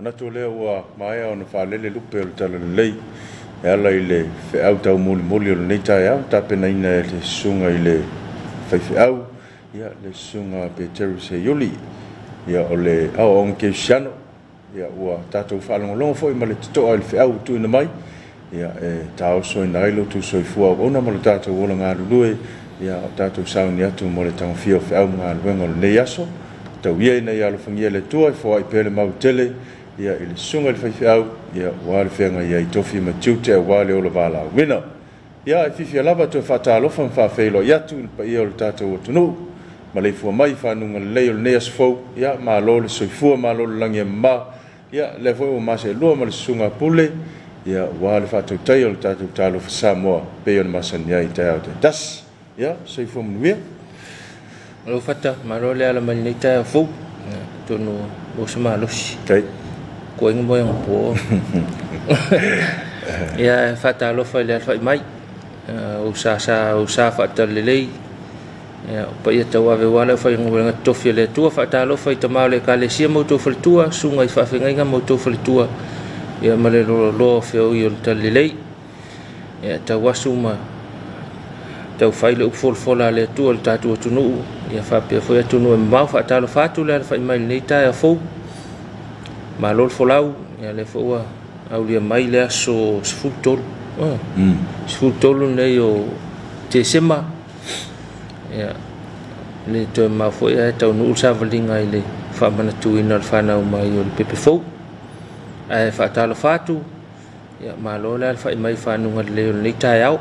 Manatu lea ua maea ona faalele lupe o le talalelei e ala i le feau taumolimoli o lenei taeao, tapenaina e le susuga i le faifeau, ia le susuga Peteru Seiuli, ia o le aoaoga kerisiano. Ia ua tatou faalogologo foi ma le totoa i le feau ua tuuina mai, ia e taosoina ai lo outou soifua auauna ma lo tatou ola galulue, ia o tatou sauni atu mo le tagofia o feau ma galuega o lenei aso. Tau ia ina ia alofagia e le Atua e foai pea le mau tele, ia i le susuga i le faifeau, ia aua le feagai ai i tofi ma tiute aua le ola valaauina. Ia e fiafia lava toe faatalofa ma faafeiloai atu i le paia o le tatou atunuu, maleifua mai i fanuga lelei o lenei aso fou. Ia malo le soifua, malo le lagi e mama. Ia lea foi ua maseelua ma le susuga Pule, ia aua le faatautaia o le tatou Talofa Samoa pei ona masani ai i taeao taitasi. Ia soifua manuia. Malo fata, malo le ala mai lenei taeao fou. Atonu ua se malosi. Okay. Koe mo yang po. Ia faatalofa i le alafai mai. O sa sa o sa faatalelei. Ia o paia tauave ua le faaigoaina tofi e le Atua. Faatalofa i tama o le Ekalesia ma outou faletua, susuga i faafeagaiga ma outou faletua, ia ma le loaloa o feoi o le talalelei. Ia tauasu ma taufai le upu folafola a le Atua i le tatou atunuu, ia faapea foi atunuu e mamao. Faatalofa atu le alafai mai lenei taeao fou. Malo le folau, ia lea foi ua aulia mai le aso 13. 13 nei o Tesema. Ia le toe mamao foi ae taunuu le savaliga i le faamanatuina o le fanau mai o le pepe fou. Ae faatalofa atu, ia malo le alafai mai fanuga lelei o lenei taeao.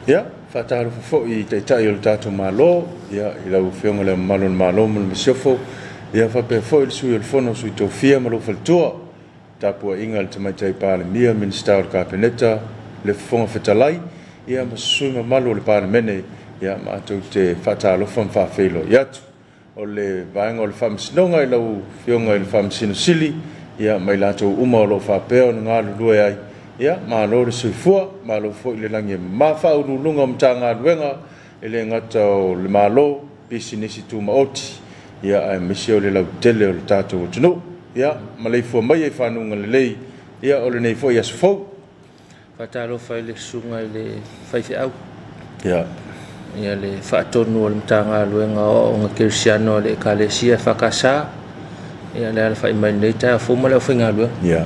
Ia, faatalofa foi i taitai o le tatou Malo, ia i lau Afioga i le Mamalu o le Malo ma le Masiofo, ia faapea foi le Sui o le Fono Sui Tofia ma lou faletua, tapuaiga a le Tamaitai Palemia, Minisita o le Kapeneta, le Fofoga Fetalai, ia ma sui mamalu o le Palemene, ia matou te faatalofa ma faafeiloai atu. O le vaega o le Faamasinoga i lau Afioga i le Faamasino Sili, ia ma i latou uma o lo o faapea ona galulue ai, ia malo le soifua, malo foi le lagi e mama. Faauluuluga o Matagaluega e le gata o le Malo, pisinisi tumaoti, ia aemaise o le lautele o le tatou atunuu. Ia maleifua mai i fanuga lelei, ia o lenei foi aso fou. Faatalofa i le susuga i le faifeau. Ia. Ia le faatonu o le Matagaluega o Aoaoga Kerisiano a le Ekalesia EFKS. Ia le alafai mai lenei taeao fou ma le aufaigaluega. Ia.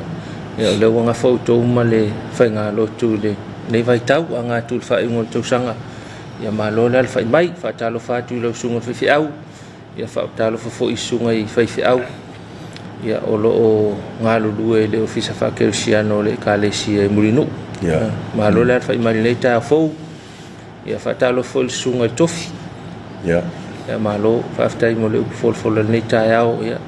Ia o lea ua gafa outou ma le faigalotu i lenei vaitau aga atu i le faaiuga o le tausaga. Ia malo le alafai mai. Faatalofa atu i lau susuga i le faifeau. Ia faatalofa foi i susuga i faifeau, ia o lo o galulue i le Ofisa Faakerisiano o le Ekalesia i Mulinuu. Ia. Malo le alafai mai lenei taeao fou. Ia faatalofa foi i le susuga i le Tofi. Ia. Ia malo, faafetai mo le upu folafola i lenei taeao. Ia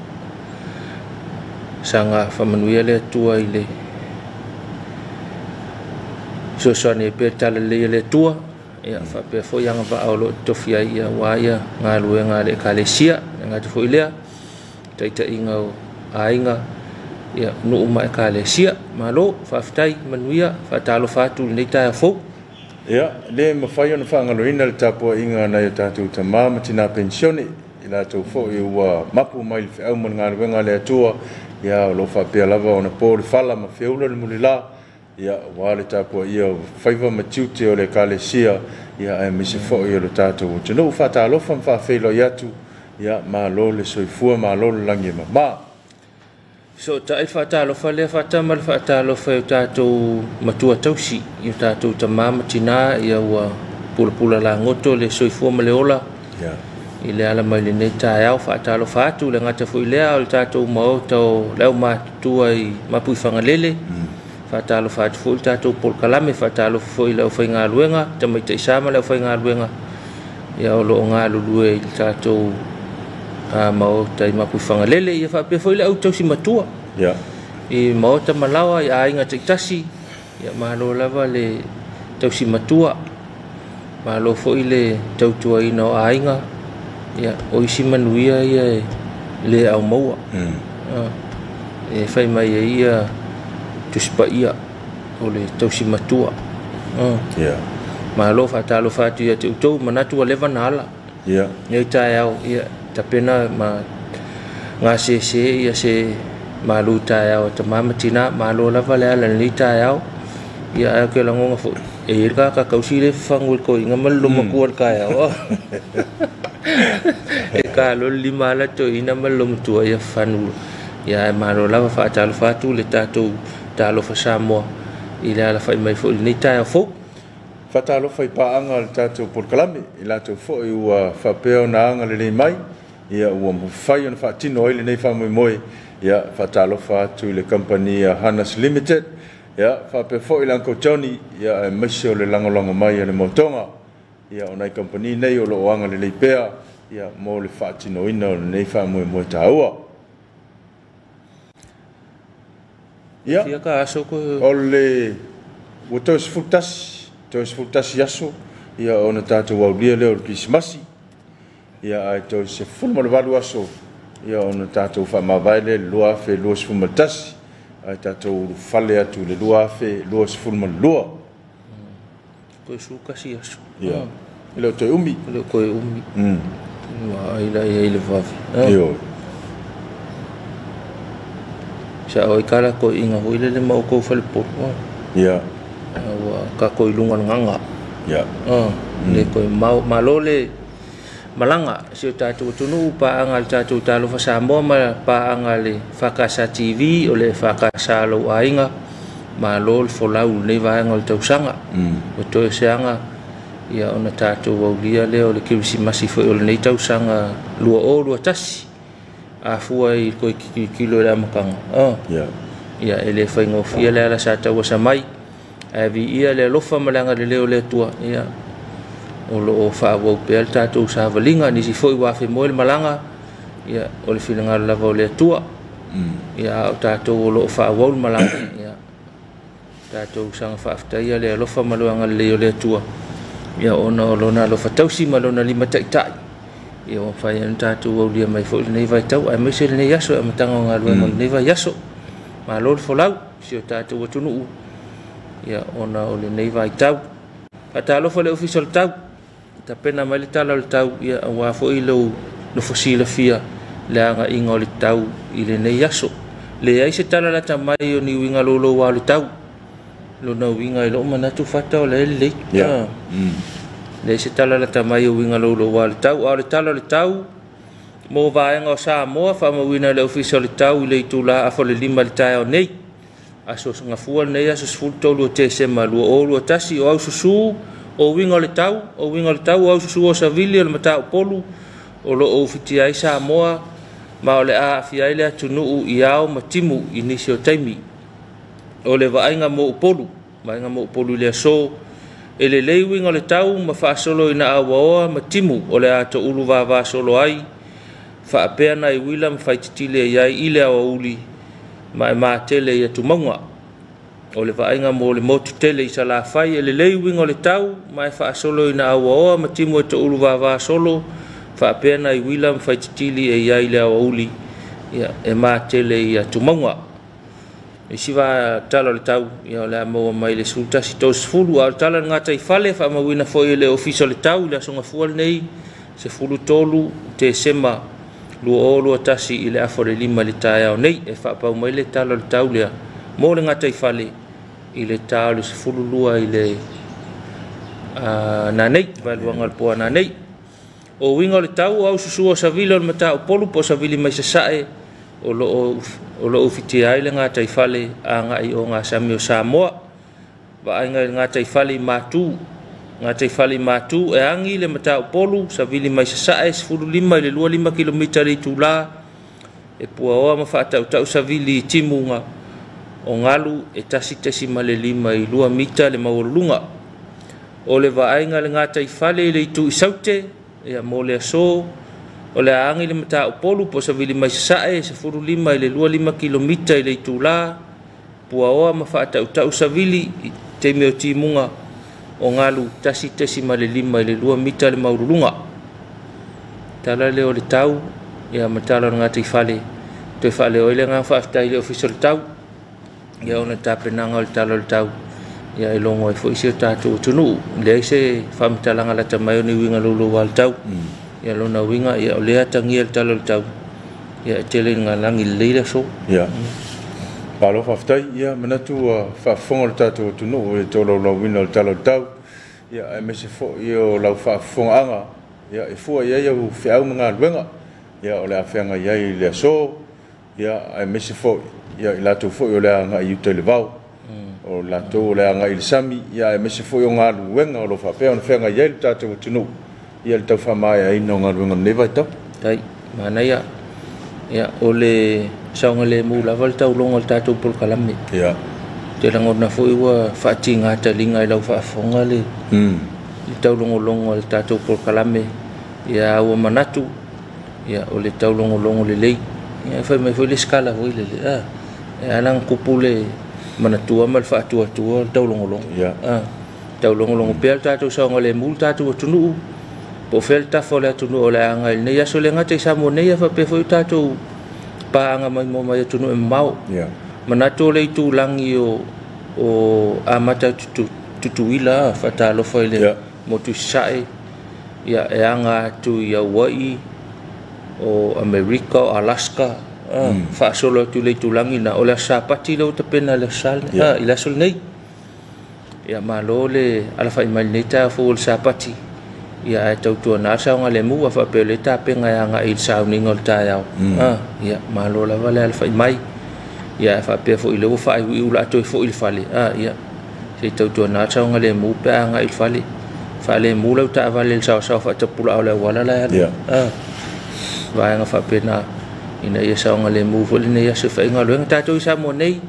saga faamanuia le Atua i le fesoasoani ai pea le talalelei a le Atua. Ia faapea foi agavaa o lo o tofi ai, ia aua ia galuega a le Ekalesia. E gata foi lea, taitaiga o aiga, ia nuu ma Ekalesia. Malo, faafetai, manuia, faatalofa atu i lenei taeao fou. Ia, le mafai ona faagaloina le tapuaiga a nai o tatou tama ma tina penisione, i latou foi ua mapu mai le feau ma le galuega a le Atua, ia o lo o faapea lava ona po le fala ma feula le mulila, ia aua le tapuaia o faiva ma tiute o le Ekalesia, ia aemaise foi o le tatou atunuu. Faatalofa ma faafeiloai atu, ia malo le soifua, malo le lagi e mama. Fesootai faatalofa lea faatama le faatalofa i o tatou matua tausi, i o tatou tama ma tina, ia ua pulapula lagoto le soifua ma le ola. Ia. I le ala mai lenei taeao. Faatalofa atu le gata foi lea o le tatou maota o le aumatutua i Mapuifagalele. Faatalofa atu foi le tatou polokalame, faatalofa foi i le aufaigaluega, tamaitai sa ma le aufaigaluega, ia o lo o galulue i le tatou maota i Mapuifagalele. Ia faapea foi le au tausi matua. Ia. I maota malaoa i aiga taitasi, ia malo lava le tausi matua, malo foi le tautuaina o aiga, ia o isi manuia ia e le au maua. E fai mai ai ia Tusi Paia o le tausi matua. Ia. Malo, faatalofa atu ia te outou, manatu ua leva na ala. Ia. Nei taeao, ia tapena ma gasese ia se malu taeao tama ma tina malo lava le ala lenei taeao ia ae ke lagonga foi e i le ka kausi le fafagu i le toeaina ma le lomatua le taeao e ka lo le lima ala toeaina ma le lomatua ia fafanu ia ae malo lava faatalofa atu le tatou talofa Samoa i le alafai mai foi i lenei taeao fou. Faatalofa i paaga o le tatou polokalame i latou foi ua faapea ona agalelei mai ia ua mafai ona faatino ai lenei faamoemoe ia faatalofa atu i le kamupani a Hanas Limited ia faapea foi le Uncle Johnny ia aemaise o le lagolago mai a le Motoga ia o nai kamupani nei o lo o agalelei pea ia mo le faatinoina o lenei faamoemoe taua. Ia Fia ka aso ko o le ua toe 11 aso ia ona tatou aulia lea o le Kerisimasi ia ae toe 18 aso ia ona tatou faamavae lea i le 2021 ae tatou ulufale atu i le 2022. Toe 11 aso. Ia e le o toe umi. E le o toe umi. Ua ai la i ai le vave. Ioe. Sa oi kala ko inga hoi lele ma o kou falepolu. Ia. Ua kako i luga o le gaga. Ia. Le koe malo le malaga si o tatou atunuu paaga le tatou talofa Samoa ma paaga le Fakasa TV o le Fakasa lou aiga malo le folau i lenei vaega o le tausaga. Ua toe seaga ia ona tatou aulia lea o le Kerisimasi foi o lenei tausaga 2021 afua i koe kilikilo i le amataga. Ia. Ia e le faigofie le ala sa tauasa mai ae viia le alofa ma le agalelei o le Atua ia o lo o faaauau pea le tatou savaliga nisi foi ua afemoe le malaga ia o le finagalo lava o le Atua ia a o tatou o lo o faaauau le malaga ia tatou saga faafetaia le alofa ma le agalelei o le Atua ia ona o lona alofa tausi ma lona limataitai ia ua mafai ona tatou aulia mai foi lenei vaitau aemaise lenei aso e amataga o galuega o lenei vaiaso. Malo le folau si o tatou atunuu ia ona o lenei vaitau. Faatalofa le Ofisa o le Tau tapena mai le tala o le tau ia aua foi lou nofo silafia le agaiga o le tau i lenei aso. Leai se tala lata mai o ni uiga louloua o le tau. Lona uiga i lou manatu fata o le lelei. Ia. Leai se tala lata mai o uiga louloua o le tau. A o le tala o le tau mo vaega o Samoa faamauina e le Ofisa o le Tau i le itula afa o le 5 i le taeao nei. Aso gafua lenei aso 13 o Tesema 2021 o aususu o uiga o le tau, o uiga o le tau o aususu o savili o le Mataupolu o lo o ufitia ai Samoa ma o le a aafia ai le atunuu i ao ma timu i nisi o taimi. O le vaaiga mo Upolu, vaaiga mo Upolu i le aso, e lelei uiga o le tau ma faasolo ina auaoa ma timu o le a toulu vavasolo ai, faapea nai uila ma faititile i ai i le aoauli ma e matele i atumauga. O le vaaiga mo le motu tele i Salafai e lelei uiga o le tau ma e faasolo ina auaoa ma timu e toulu vavasolo, faapea nai uila ma faititili e i ai i le aoauli ia e matele i atumauga. Isi va tala o le tau ia o le a maua mai le 11:30 a o le tala o le gataifale faamauina foi e le Ofisa o le Tau i le aso Gafua lenei 13 Tesema 2021 i le afa o le 5 i le taeao nei e faapau mai le tala o le tau lea mo le gataifale i le ta o le 12 i le nanei, vaeluaga o le poa nanei. O uiga o le tau o aususu o savili o le Mataupolu po o savili mai sasae o lo o ufitia ai le gataifale agai o gasami o Samoa. Vaaiga i le gataifale i Matu. Gataifale i Matu e agi le Mataupolu savili mai sasae 15 i le 25 kilomita le itula e puaoa ma faatautau savili i timuga o galu e 1.5 i 2 mita le maualuluga. O le vaaiga le gataifale i le itu i Saute ia mo le aso o le a agi le Mataupolu po o savili mai sasae 15 i le 25 kilomita i le itula puaoa ma faatautau savili i taimi o timuga o galu 1.5 i le 2 mita le maualuluga. Tala lea o le tau ia ma tala o le gataifale toe faaleo ai le agaga faafetai i le Ofisa o le Tau ia ona tapenaga o le tala o le tau ia e logo ai foi si o tatou atunuu. Leai se faamatalaga lata mai o ni uiga louloua o le tau. Ia lona uiga ia o lea atagia le tala o le tau Ia e tele ina lagi lelei le aso. Ia. Malo faafetai. Ia manatu ua faafofoga le tatou atunuu i le tolaulauina o le Tala o le Tau. Ia aemaise foi o lau faafofogaaga, ia e fua i ai au feau ma galuega, ia o le a feagai ai i le aso, ia aemaise foi ia i latou foi o le a agai i uta i le vao, o latou o le a agai i le sami, ia aemaise foi o galuega o lo o faapea ona feagai ai le tatou atunuu, ia le tau faamaeaina o galuega i lenei vaitau. Tai, manaia. Ia, o le saogalemu lava le tauloga o le tatou polokalame. Ia. Te lagona foi ua faatiga taliga i lau faafofoga le taulogologo a le tatou polokalame. Ia, ua manatu, ia, o le taulogologo lelei. Ia, fai mai foi le skala foi lele. E ala ona tupu le manatua ma le faatuatua o le taulogologo. Ia. Taulogologo pea le tatou saogalemu le tatou atunuu. Po o fea le tafa o le atunuu o le a agai i lenei aso le gata i Samoa nei, ia faapea foi o tatou paaga maimoa mai atunuu e mamao. Ia. Manatu o le itulagi o amata Tutuila, faatalofa i le motu i Sasae, ia e aga atu i Hawaii, o Amerika, o Alaska, faasolo atu i le itulagi na o le aso Sapati lea ua tapena i le aso i le aso lenei. Ia malo le alafai mai lenei taeao fou o le Sapati. Ia ae tautuana le saogalemu a faapea o le tapena e agai i le sauniga o le taeao. Ia malo lava le alafai mai. Ia ae faapea foi le ua faaiuiu la toe foi i le fale. Ia se i tautuana le saogalemu pe a agai i le fale. Faalemu lau taavale i le saoasao faatapulaa o le auala la e alu. Vaega faapena ina ia saogalemu foi lenei aso e faigaluega. Tatou i Samoa nei,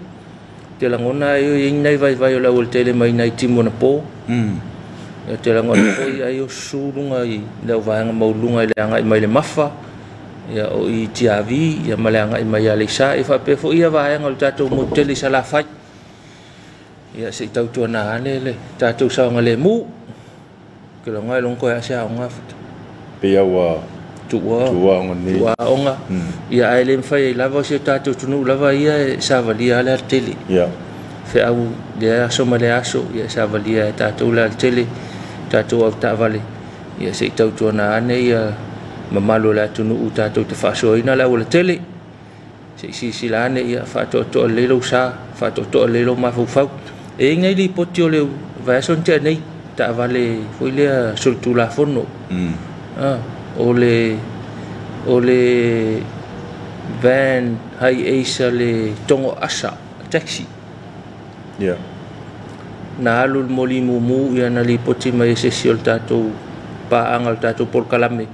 te lagona ai o i ai nai vaivai o le aualatele mai nai timu anapo. Ia te lagona foi ai o susu luga i le au vaega maualuluga i le agai mai le Mafa, ia o i Tiavi, ia ma le agai mai Aleisa, e faapea foi ia vaega o le tatou motu tele i Salafai. Ia se i tautuana ane le tatou saogalemu. Ke longa e longo koe a se aoga fata. Pe ia ua Tuua aoga nei. Tuua aoga. Ia ae le mafai ai lava o si o tatou atunuu lava ia e savalia le alatele. Ia. Feau le aso ma le aso, ia savalia e tatou le alatele, tatou avetaavale. Ia se i tautuana ane ia mamalu o le atunuu tatou te faasoaina le aualatele. Se i silasila ane ia faatoatoa lelei lou sa, faatoatoa lelei lou mafaufau. E i ai nai lipoti o le vaiaso na tea nei, taavale foi lea solitulafono. O le van high ace a le Togo Asa taxi. Ia. Na alu le moli mumu ia na lipoti mai e se isi o le tatou paaga o le tatou polokalame.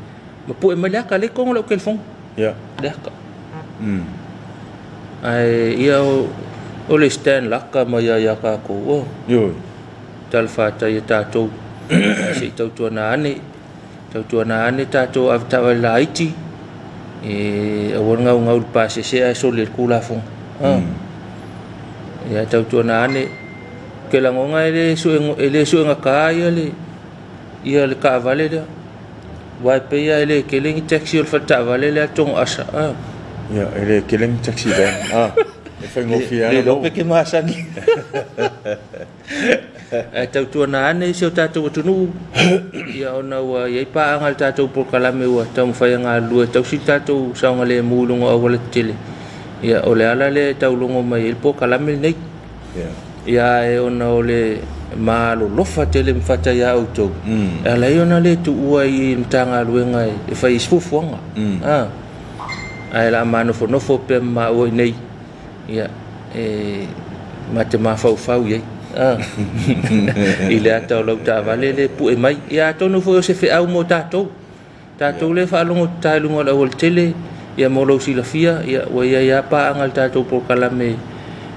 Ma pue mai le aka le kongo lau telefoni. Ia. Le aka. Ae ia o le stand laka mai ia tatou. Ioe. Talafātai e tatou. Se i tautuana ane. Tautuana ane tatou avetaavale laiti. E aua le gaugau i le pasese ae soli ai le Tulafono. Ia tautuana ane. Ke lagona e le suegata ia le taavale lea. Uae pei e le tele ni taxi o le faletaavale lea Togo Asa. Ia, e le tele ni taxi van. E faigofie Le lope ke masani. Ae tautuana ane si o tatou atunuu. Ia ona ua i ai paaga le tatou polokalame ua taumafai e galulue tausi le tatou saogalemu i luga o aualatetele. Ia o le ala lea e taulogo mai ai le polokalame lenei. Ia e ona o le malolofa tele ma fata ia outou. E ala ai ona le tuua i Matagaluega e fai i se fuafuaga. Ae la manofonofo pea ma maua i nei. Ia e ma te mafaufau i ai. I le ata o lau taavale le pue mai. Ia atonu foi o se feau mo tatou. Tatou le faalogo tatā i luga o le aualatele. Ia mo lou silafia, ia ua iai lava paaga le tatou polokalame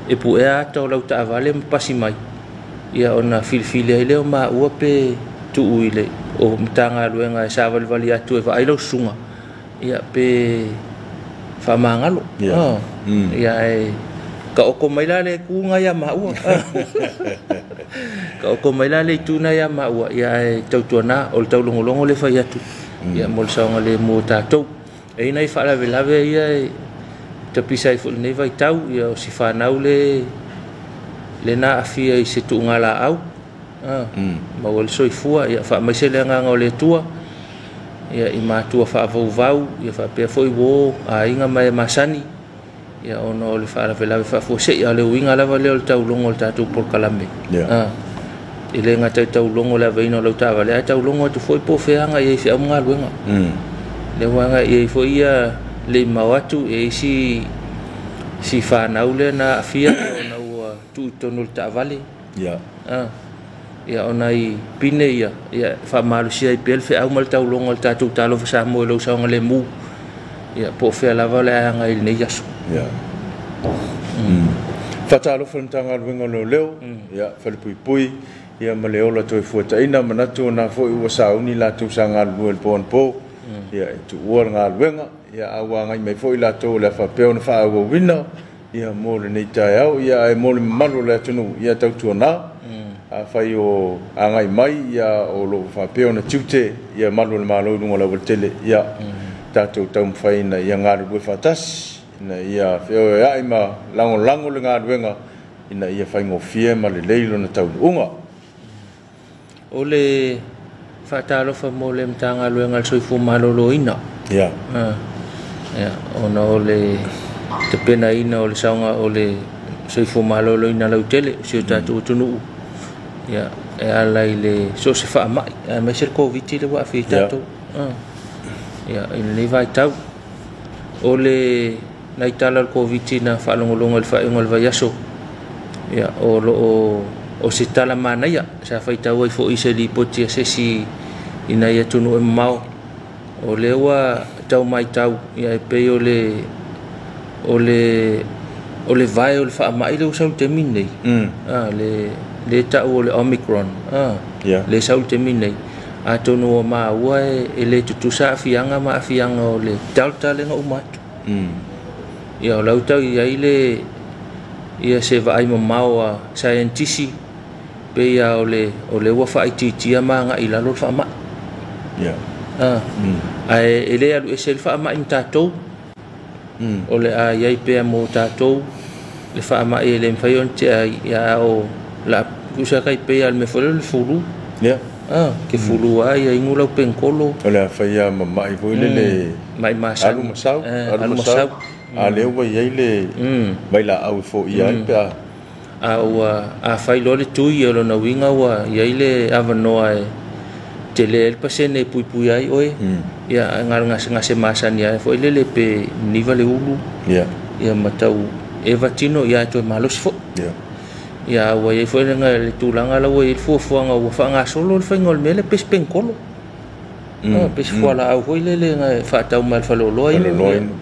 e puea ata o lau taavale ma pasi mai. Ia ona filifili ai lea o maua pe tuu i le o Matagaluega e savalivali atu e vaai lau susuga. Ia pe faamagalo. Ia e kaoko mai la le itu na ia maua. Kaoko mai la le itu na ia maua. Ia e tautuana o le taulogologo le fai atu. Ia mo le saogalemu o tatou. E i ai nai faalavelave ia e tapisa ai foi i lenei vaitau. Ia o si fanau le na aafia i se tuuga laau. Maua le soifua. Ia faamaise le agaga o le Atua. Ia i matua faavauvau, ia faapea foi uō aiga ma e masani, ia ona o le faalavelave faafuasei, a o le uiga lava lea o le taulogo o le tatou polokalame. E le gata i taulogo le aveina o lau taavale, ae taulogo atu foi po o fea agai ai i feau ma galuega. Lea ua agai i ai foi ia le i mao atu e isi si fanau lea na aafia ona ua tuu i totonu o le taavale. Ia ona i pine ia, ia faamalosia ai pea le feau ma le taulogo o le tatou Talofa Samoa i lou saogalemu. Ia po o fea lava le agai i lenei aso. Faatalofa i le Matagaluega o Leoleo, ia Falepuipui, ia ma le ola toe fuataina, manatu ona foi ua sauni latou sa galulue i le po anapo, ia e tuua le galuega, ia a ua agai mai foi latou o le a faapea ona faaauauina, ia mo lenei taeao, ia ae mo le mamalu o le atunuu, ia tautuana, afai o agai mai, ia o lo o faapea ona tiute, ia malu o le Malo i luga o le aualatele, ia tatou taumafai ina ia galulue faatasi, ina ia feoeoeai ma lagolago le galuega, ina ia faigofie ma lelei lona taunuuga. O le faatalofa mo le Matagaluega o le Soifua Maloloina. Ia, ona o le tapenaina o le saoga o le soifua maloloina lautele o si o tatou atunuu, ia e ala i le so o se faamai, aemaise le Koviti le ua aafia ai tatou. Ia i lenei vaitau o le nai tala o le Koviti na faalogologo i le faaiuga o le vaiaso, ia o loo o se tala manaia sa faitau ai foi se lipoti a se isi i nai atunuu e mamao, o lea ua tau matau, ia e pei o le vae o le faamai le ua sau i le taimi lenei. Le tau o le Omicron, le sau i le taimi lenei. Atonu ua maua e le tutusa aafiaga ma aafiaga o le Delta lea na uma atu. Ia o lau tau i ai le ia se vaai mamao a scientist pei a o le ua faaitiitia ma agai i lalo le faamai. Ae e le alu ese le faamai ma tatou. O le a iai pea mo tatou le faamai e le mafai ona tea ai, ia o la tusa kai pei a le mea foi lea o le fulu. Ke fulu ai ia inu lau penkolo. O le a fai a mamai foi lele mai masani. Alu masau, alu masau. A lea ua iai le vailaau e foia ai pe a. A ua a fai loa le tui o lona uiga ua iai le avanoa e tele ai le pasene e puipui ai oe. Ia na o le gasegase masani ai foi lele pe niva le ulu. Ia ma tau eva tino ia e toe malosi foi. Ia ua iai foi le tulaga la ua iai le fuafuaga ua faagasolo le faiga o le mea lea pe se penkolo. Pe se fualaau foi lele na faatau mai le faleoloa inu.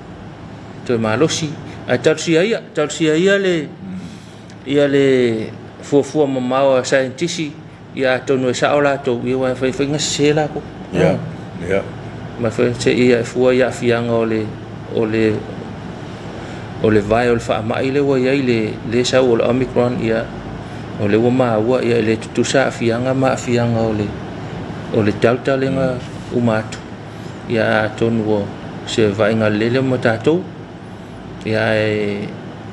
Toe malosi. Ae talosia ia le ia le fuafua mamao a scientist, ia atonu e sao latou, ia ua fai faiga sese latou. Ma fai se ia e fua ia aafiaga o le vae o le faamai le ua iai le sau o le Omicron, ia o le ua maua, ia e le tutusa aafiaga ma aafiaga o le Delta lea na uma atu. Ia atonu o se vaaiga lelei mo tatou. Ia e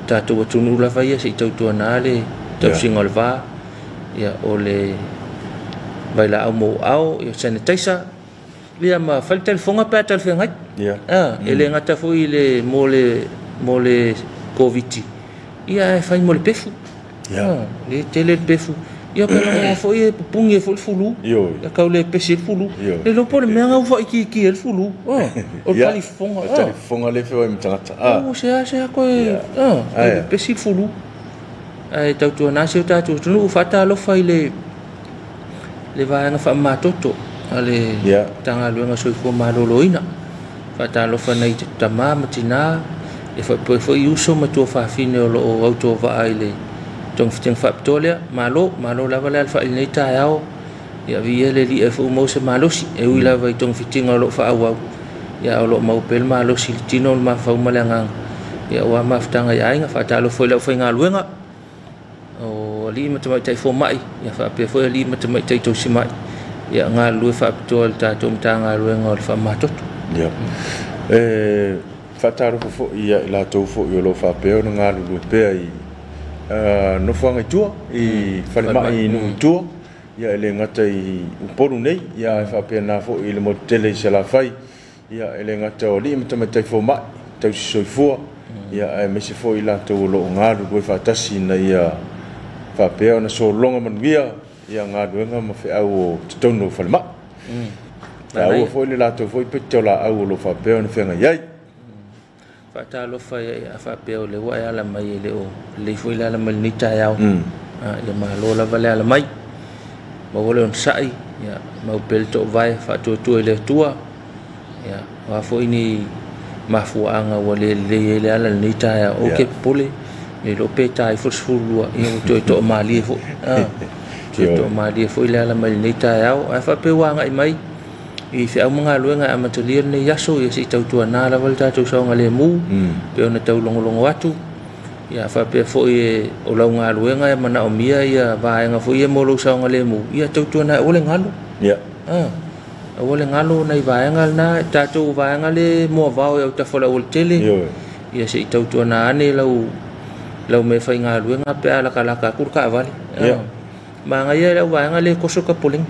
tatou atunuu lava ia se i tautuana le tausiga o le va, ia o le vailaau mouao, ia sanitizer, ia ma fai le telefoga pe a talafeagai. E le gata foi le mo le Koviti, ia e fai mo le pefu. Le tele le pefu. Ia pe lagoa foi e pupungi ai foi le fulu. Ia kau le pesi le fulu. Le iloa po o le mea na ua faaitiitia ai le fulu. O le talifofoga. O le talifofoga le feoai ma tagata. O se a koe le pesi le fulu. Ae tautuana si o tatou atunuu, faatalofa i le vaega faamamatoto a le Matagaluega o Soifua Maloloina. Faatalofa nei tamā ma tinā, e faapea foi uso ma tuafafine o loo autovaa i le togafitiga faapitoa lea. Malo, malo lava le alafai i lenei taeao. Ia viia le Alii e foi ua maua se malosi, e ui lava i togafitiga o loo faaauau, ia o loo maua pea le malosi i le tino, le mafaufau ma le agaga. Ia ua mafutaga i aiga, faatalofa foi i le aufaigaluega o alii ma tamaitai fomai, ia faapea foi alii ma tamaitai tausimai, ia galulue faapitoa i le tatou Matagaluega o le Faamamatoto. E faatalofa foi ia i latou foi o lo o faapea ona galulue pea i nofoaga i tua, i falemai i nuu i tua, Ia e le gata i Upolu nei, ia ae faapena foi i le motu tele i Salafai. Ia e le gata o alii ma tamaitai fomai, tausi soifua, ia aemaise foi i latou o lo o galulue faatasi ina ia faapea ona sologa manuia ia galuega ma feau o totonu o falemai. Taua foi le latou foi pitolaau o lo o faapea ona feagai ai. Faatalofa ia faapea o le ua e ala mai e le o lelei foi le ala mai lenei taeao. Ia malo lava le ala mai. Maua le onosai, ia mau pea le toovae faatuatua i le Atua. Ia o a foi ni mafuaaga ua le lelei ai le ala i lenei taeao, ou te popole, le iloa pe ta ifo le 12, ia ua toe toamalie foi. Toe toamalie foi le ala mai lenei taeao. Ae faapea ua agai mai i feau ma galuega e amatalia lenei aso, ia se i tautuana lava le tatou saogalemu, pe ona taulogologo atu. Ia faapea foi o lau galuega e manaomia ia vaega foi ia mo lou saogalemu, ia tautuana aua le galo. Aua le galo nai vaega lena, tatou vaega le moavao e autafa o le aualatele. Ia se i tautuana ane lau mea faigaluega pe a lakalaka atu le taavale. Manaia lau vaega le toso tapulega.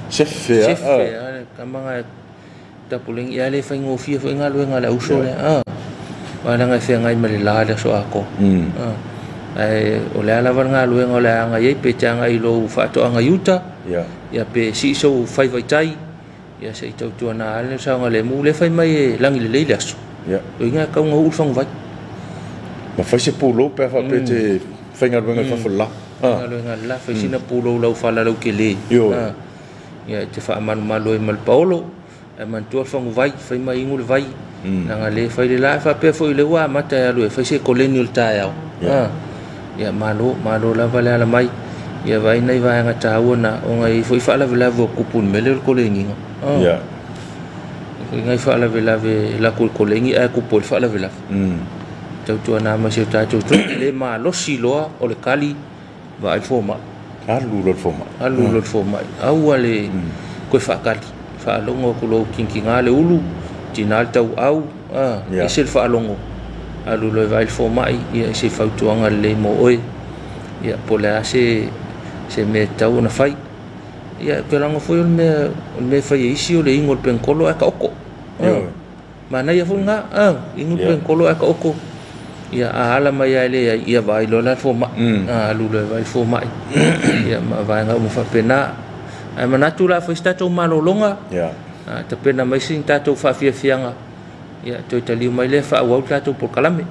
Sefe sefe tamaga tapulega ia le faigofie foi galuega a le auso lea. Leaga e feagai ma le la le aso atoa. Ae o le a lava le galuega o le a agai ai, pe te agai i lou faatoaga i uta, ia pe sii sou faiva i tai, ia se i tautuana ane le saogalemu. Le fai mai e lagi lelei le aso. O iga e tau na uu le faguvai. Ma fai se pulou pe a faapea te faigaluega i fafo le la. Galuega le la, fai sina pulou lau fala lau tele. Ia e te faamalumalu ai ma le paolo, ae manatua le faguvai, fai mai inu le vai. Leaga le fai le la, e faapea foi le ua amata e alu e fai se koleni o le taeao. Ia malo, malo lava le ala mai. Ia vai nai vaega taua na ona e i ai foi faalavelave o tupu i le mea lea o le koleniga. Foi nai faalavelave la ku le koleni ae tupu ai le faalavelave. Tautuana ma si o tatou tu, le malosi loa o le kali vaai le fomai. Alu loa le fomai. Alu loa le fomai. Aua le koe faakali. Faalogo atu loa ua kinkiga le ulu, tina le tauau, ese le faalogo. Alu loa e vaai le fomai, ia ese fautuaga lelei mo oe. Ia po o le a se mea e tatau ona fai. Ia pe lago foi o le mea e fai e isi o le inu o le penitolo ae taoto. Manaia foi lena, inu le penitolo ae taoto. Ia a ala mai ae leai, ia vaai loa la le fomai. Alu loa e vaai le fomai. Ia ma vaega uma faapena. Ae manatu la fai se tatou malologa. Tapena mai se tatou faafiafiaga. Ia toe taliu mai lea faaauau le tatou polokalame.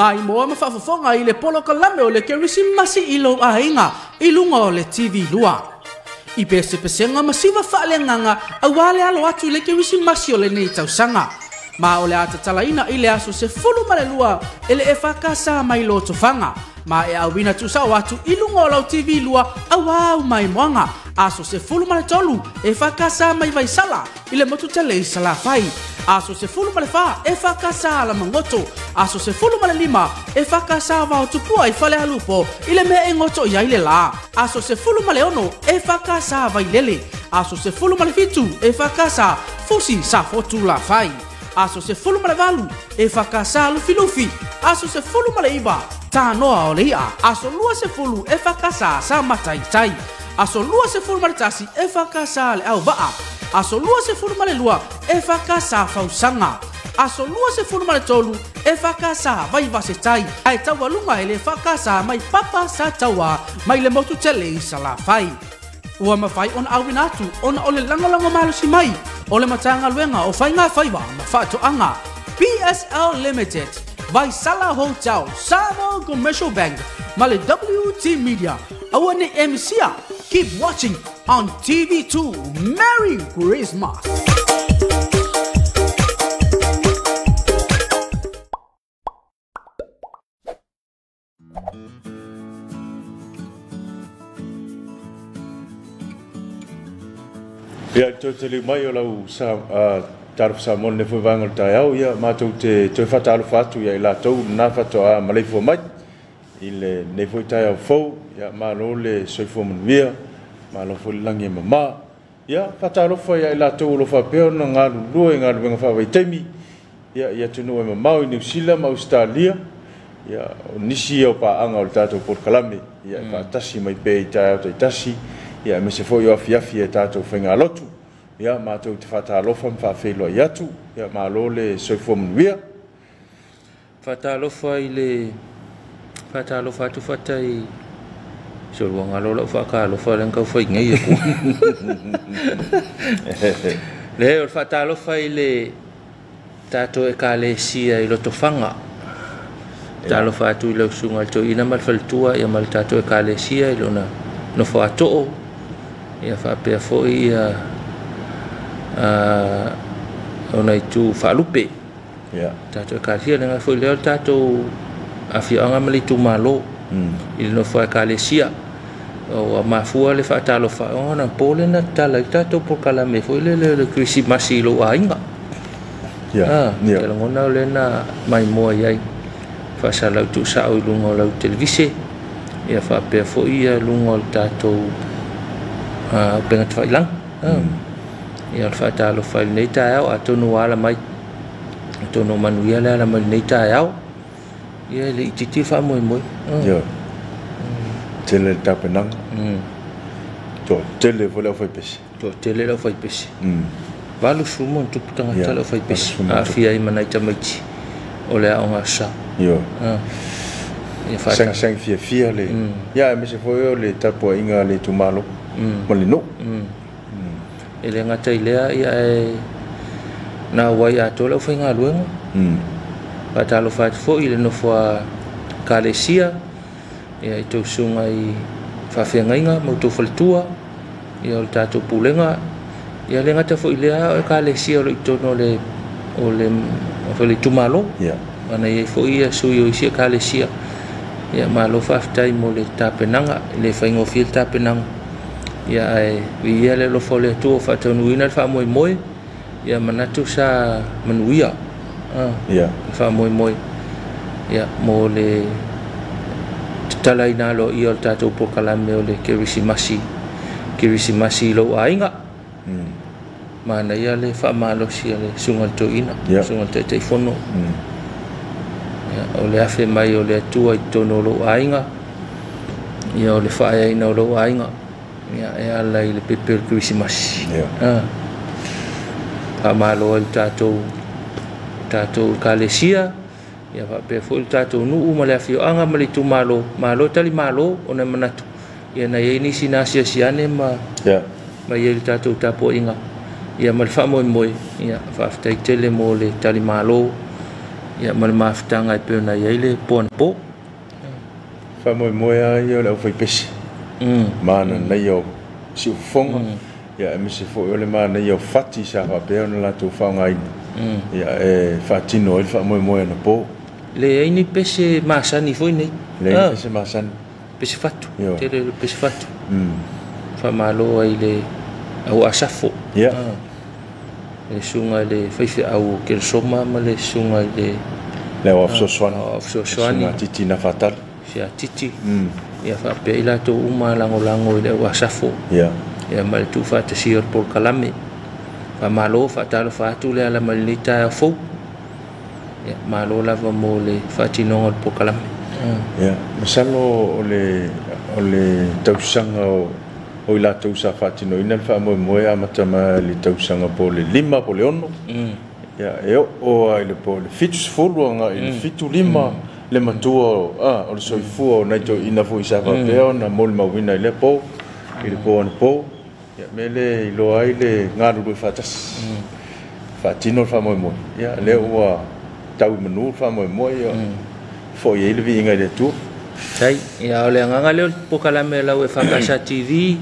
Maimoa ma faafofoga i le polokalame o le Kerisimasi i lou aiga i luga o le TV2. I pesepesega ma siva faaleagaga auā le alo atu i le Kerisimasi o lenei tausaga. Ma o le a tatalaina i le aso 12 e le EFKS mai Lotofaga. Ma e auina tuusao atu i luga o lau TV2 auā au maimoaga. Aso 13 EFKS mai Vaisala i le motu tele i Salafai. Aso 14 EFKS Alamagoto. Aso 15 EFKS Vaotupua i Falealupo i le mea e goto i ai le la. Aso 16 EFKS Vailele. Aso 17 EFKS Fusi Safotu Lafai. Aso 18 EFKS Lufilufi. Aso 19 Tanoa o le I'a. Aso 20 EFKS Sa Mataitai. Aso 21 EFKS Le Auvaa. Aso 22 EFKS Fausaga. Aso 23 EFKS Vaivasetai. Ae taualuga e le EFKS mai Papa Sa Taua mai le motu tele i Salafai. Ua mafai ona auina atu ona o le lagolago malosi mai o le Matagaluega o Faiga Faiva ma Faatoaga, PSL Limited, Vaisala Hotel, Samoa Commercial Bank ma le WT Media. Aua ne i e misia. Keep watching on TV2. Merry Christmas! Ia, toe taliu mai o lau sa, Talofa Samoa lenei foi vaega o le taeao, ia matou te toe faatalofa atu ia i latou lena faatoa maleifua mai i lenei foi taeao fou, ia malo le soifua manuia, malo foi le lagi e mama. Ia faatalofa ia i latou o lo o faapea ona galulue i galuega faavaitaimi, ia i atunuu e mamao i Niu Sila ma Ausetalia, ia o nisi ia o paaga o le tatou polokalame, ia e faatasi mai pea i taeao taitasi, ia aemaise foi o afiafi e tatou faigalotu. Ia matou te faatalofa ma faafeiloai atu, ia malo le soifua manuia. Faatalofa i le faatalofa atu fatai soluanga lo lau faatalofa le kau fai ngai aku. Le o faatalofa i le tatou ekalesia i Lotofaga. Talofa atu i lau susuga i le toeaina ma le faletua ia ma le tatou ekalesia i lona nofo ato'o ia faapea foi ia ona itu faalupe. Tatou ekalesia le foi lea o le tatou afioaga ma le itumalo i le nofo ekalesia. O mafua le faatalofa ona po le na tatala i tatou polokalame foi le le Kerisimasi i lou aiga. Te lagona o lena maimoa i ai faasalau tuusao i luga o lau televise ia faapea foi ia luga o le tatou upega tafailagi. Ia o le faatalofa i lenei taeao atonu ua ala mai atonu o manuia le ala mai lenei taeao. Ia e le itiiti faamoemoe. Ia. Tele le tapenaga. Toatele foi le aufaipese. Toatele le aufaipese. 80 ma tupu tagata le aufaipese. Aafia ai ma nai tamaiti o le aoga sa. Ia. Sagisagi fiafia le. Ia aemaise foi o le tapuaiga a le itumalo ma le nuu. E le gata i lea ia e na auai atoa le aufaigaluega. Faatalofa atu foi i le nofo a ekalesia ia i tou susuga i faafeagaiga ma outou faletua ia o le tatou pulega. Ia le gata foi i lea o ekalesia o lo o i totonu o le o le itumalo. Ona i ai foi ia sui o isi ekalesia. Ia malo faafetai mo le tapenaga, e le faigofie le tapenaga. Ia ae viia le alofa o le Atua ua faataunuuina le faamoemoe. Ia manatu sa manuia le faamoemoe ia mo le tatalaina aloaia o le tatou polokalame o le Kerisimasi Kerisimasi i lou aiga. Manaia le faamalosi a le susuga i le toeaina, susuga i le Taitaifono. Ia, o le afe mai o le Atua i totonu o lou aiga, ia o le faaeaina o lou aiga, ia e ala i le pepe o le Kerisimasi. Faamalo ai le tatou ekalesia, ia faapea foi le tatou nuu ma le afioaga ma le itumalo. Malo tali malo ona e manatu ia na i ai nisi na asiasi ane ma ma i ai le tatou tapuaiga ia ma le faamoemoe. Ia faafetai tele mo le tali malo. Ia ma le mafutaga e pei ona i ai le po anapo. Faamoemoe lava ia o le aufaipese. Manaia o siufofoga. Ia aemaise foi o le manaia o fati sa faapea ona latou faaaogaina. Ia e faatino ai le faamoemoe anapo. Leai ni pese masani foi nei. Leai ni pese masani. Pese fatu. Tele le pese fatu. Faamalo ai le au asafo. Ia. Le susuga i le faifeau o Keresoma ma le susuga i le le au fesoasoani. Au fesoasoani. Susuga Titi na Fatali. Sia Titi. Ia faapea i latou uma lagolago i le au asafo. Ia. Ia ma le tuufaatasia o le polokalame. Faamalo faatalofa atu le ala mai lenei taeao fou. Ia malo lava mo le faatinoga o le polokalame. Ia, masalo o le tausaga o i latou sa faatinoina le faamoemoe amata mai le tausaga po le 5 po le 6. Ia, e oo ai le po le 70 agai le 75 le matua o le soifua o nai toeaiina foi sa faapea ona molimauina i lea po, i le po anapo. Ia, mea lea e iloa ai le galulue faatasi. Faatino le faamoemoe. Ia, lea ua tau i manu le faamoemoe, ia, foi ai le viiga i le Atua. Tai, ia o le agaga lea o le polokalame lau e FAKASA TV,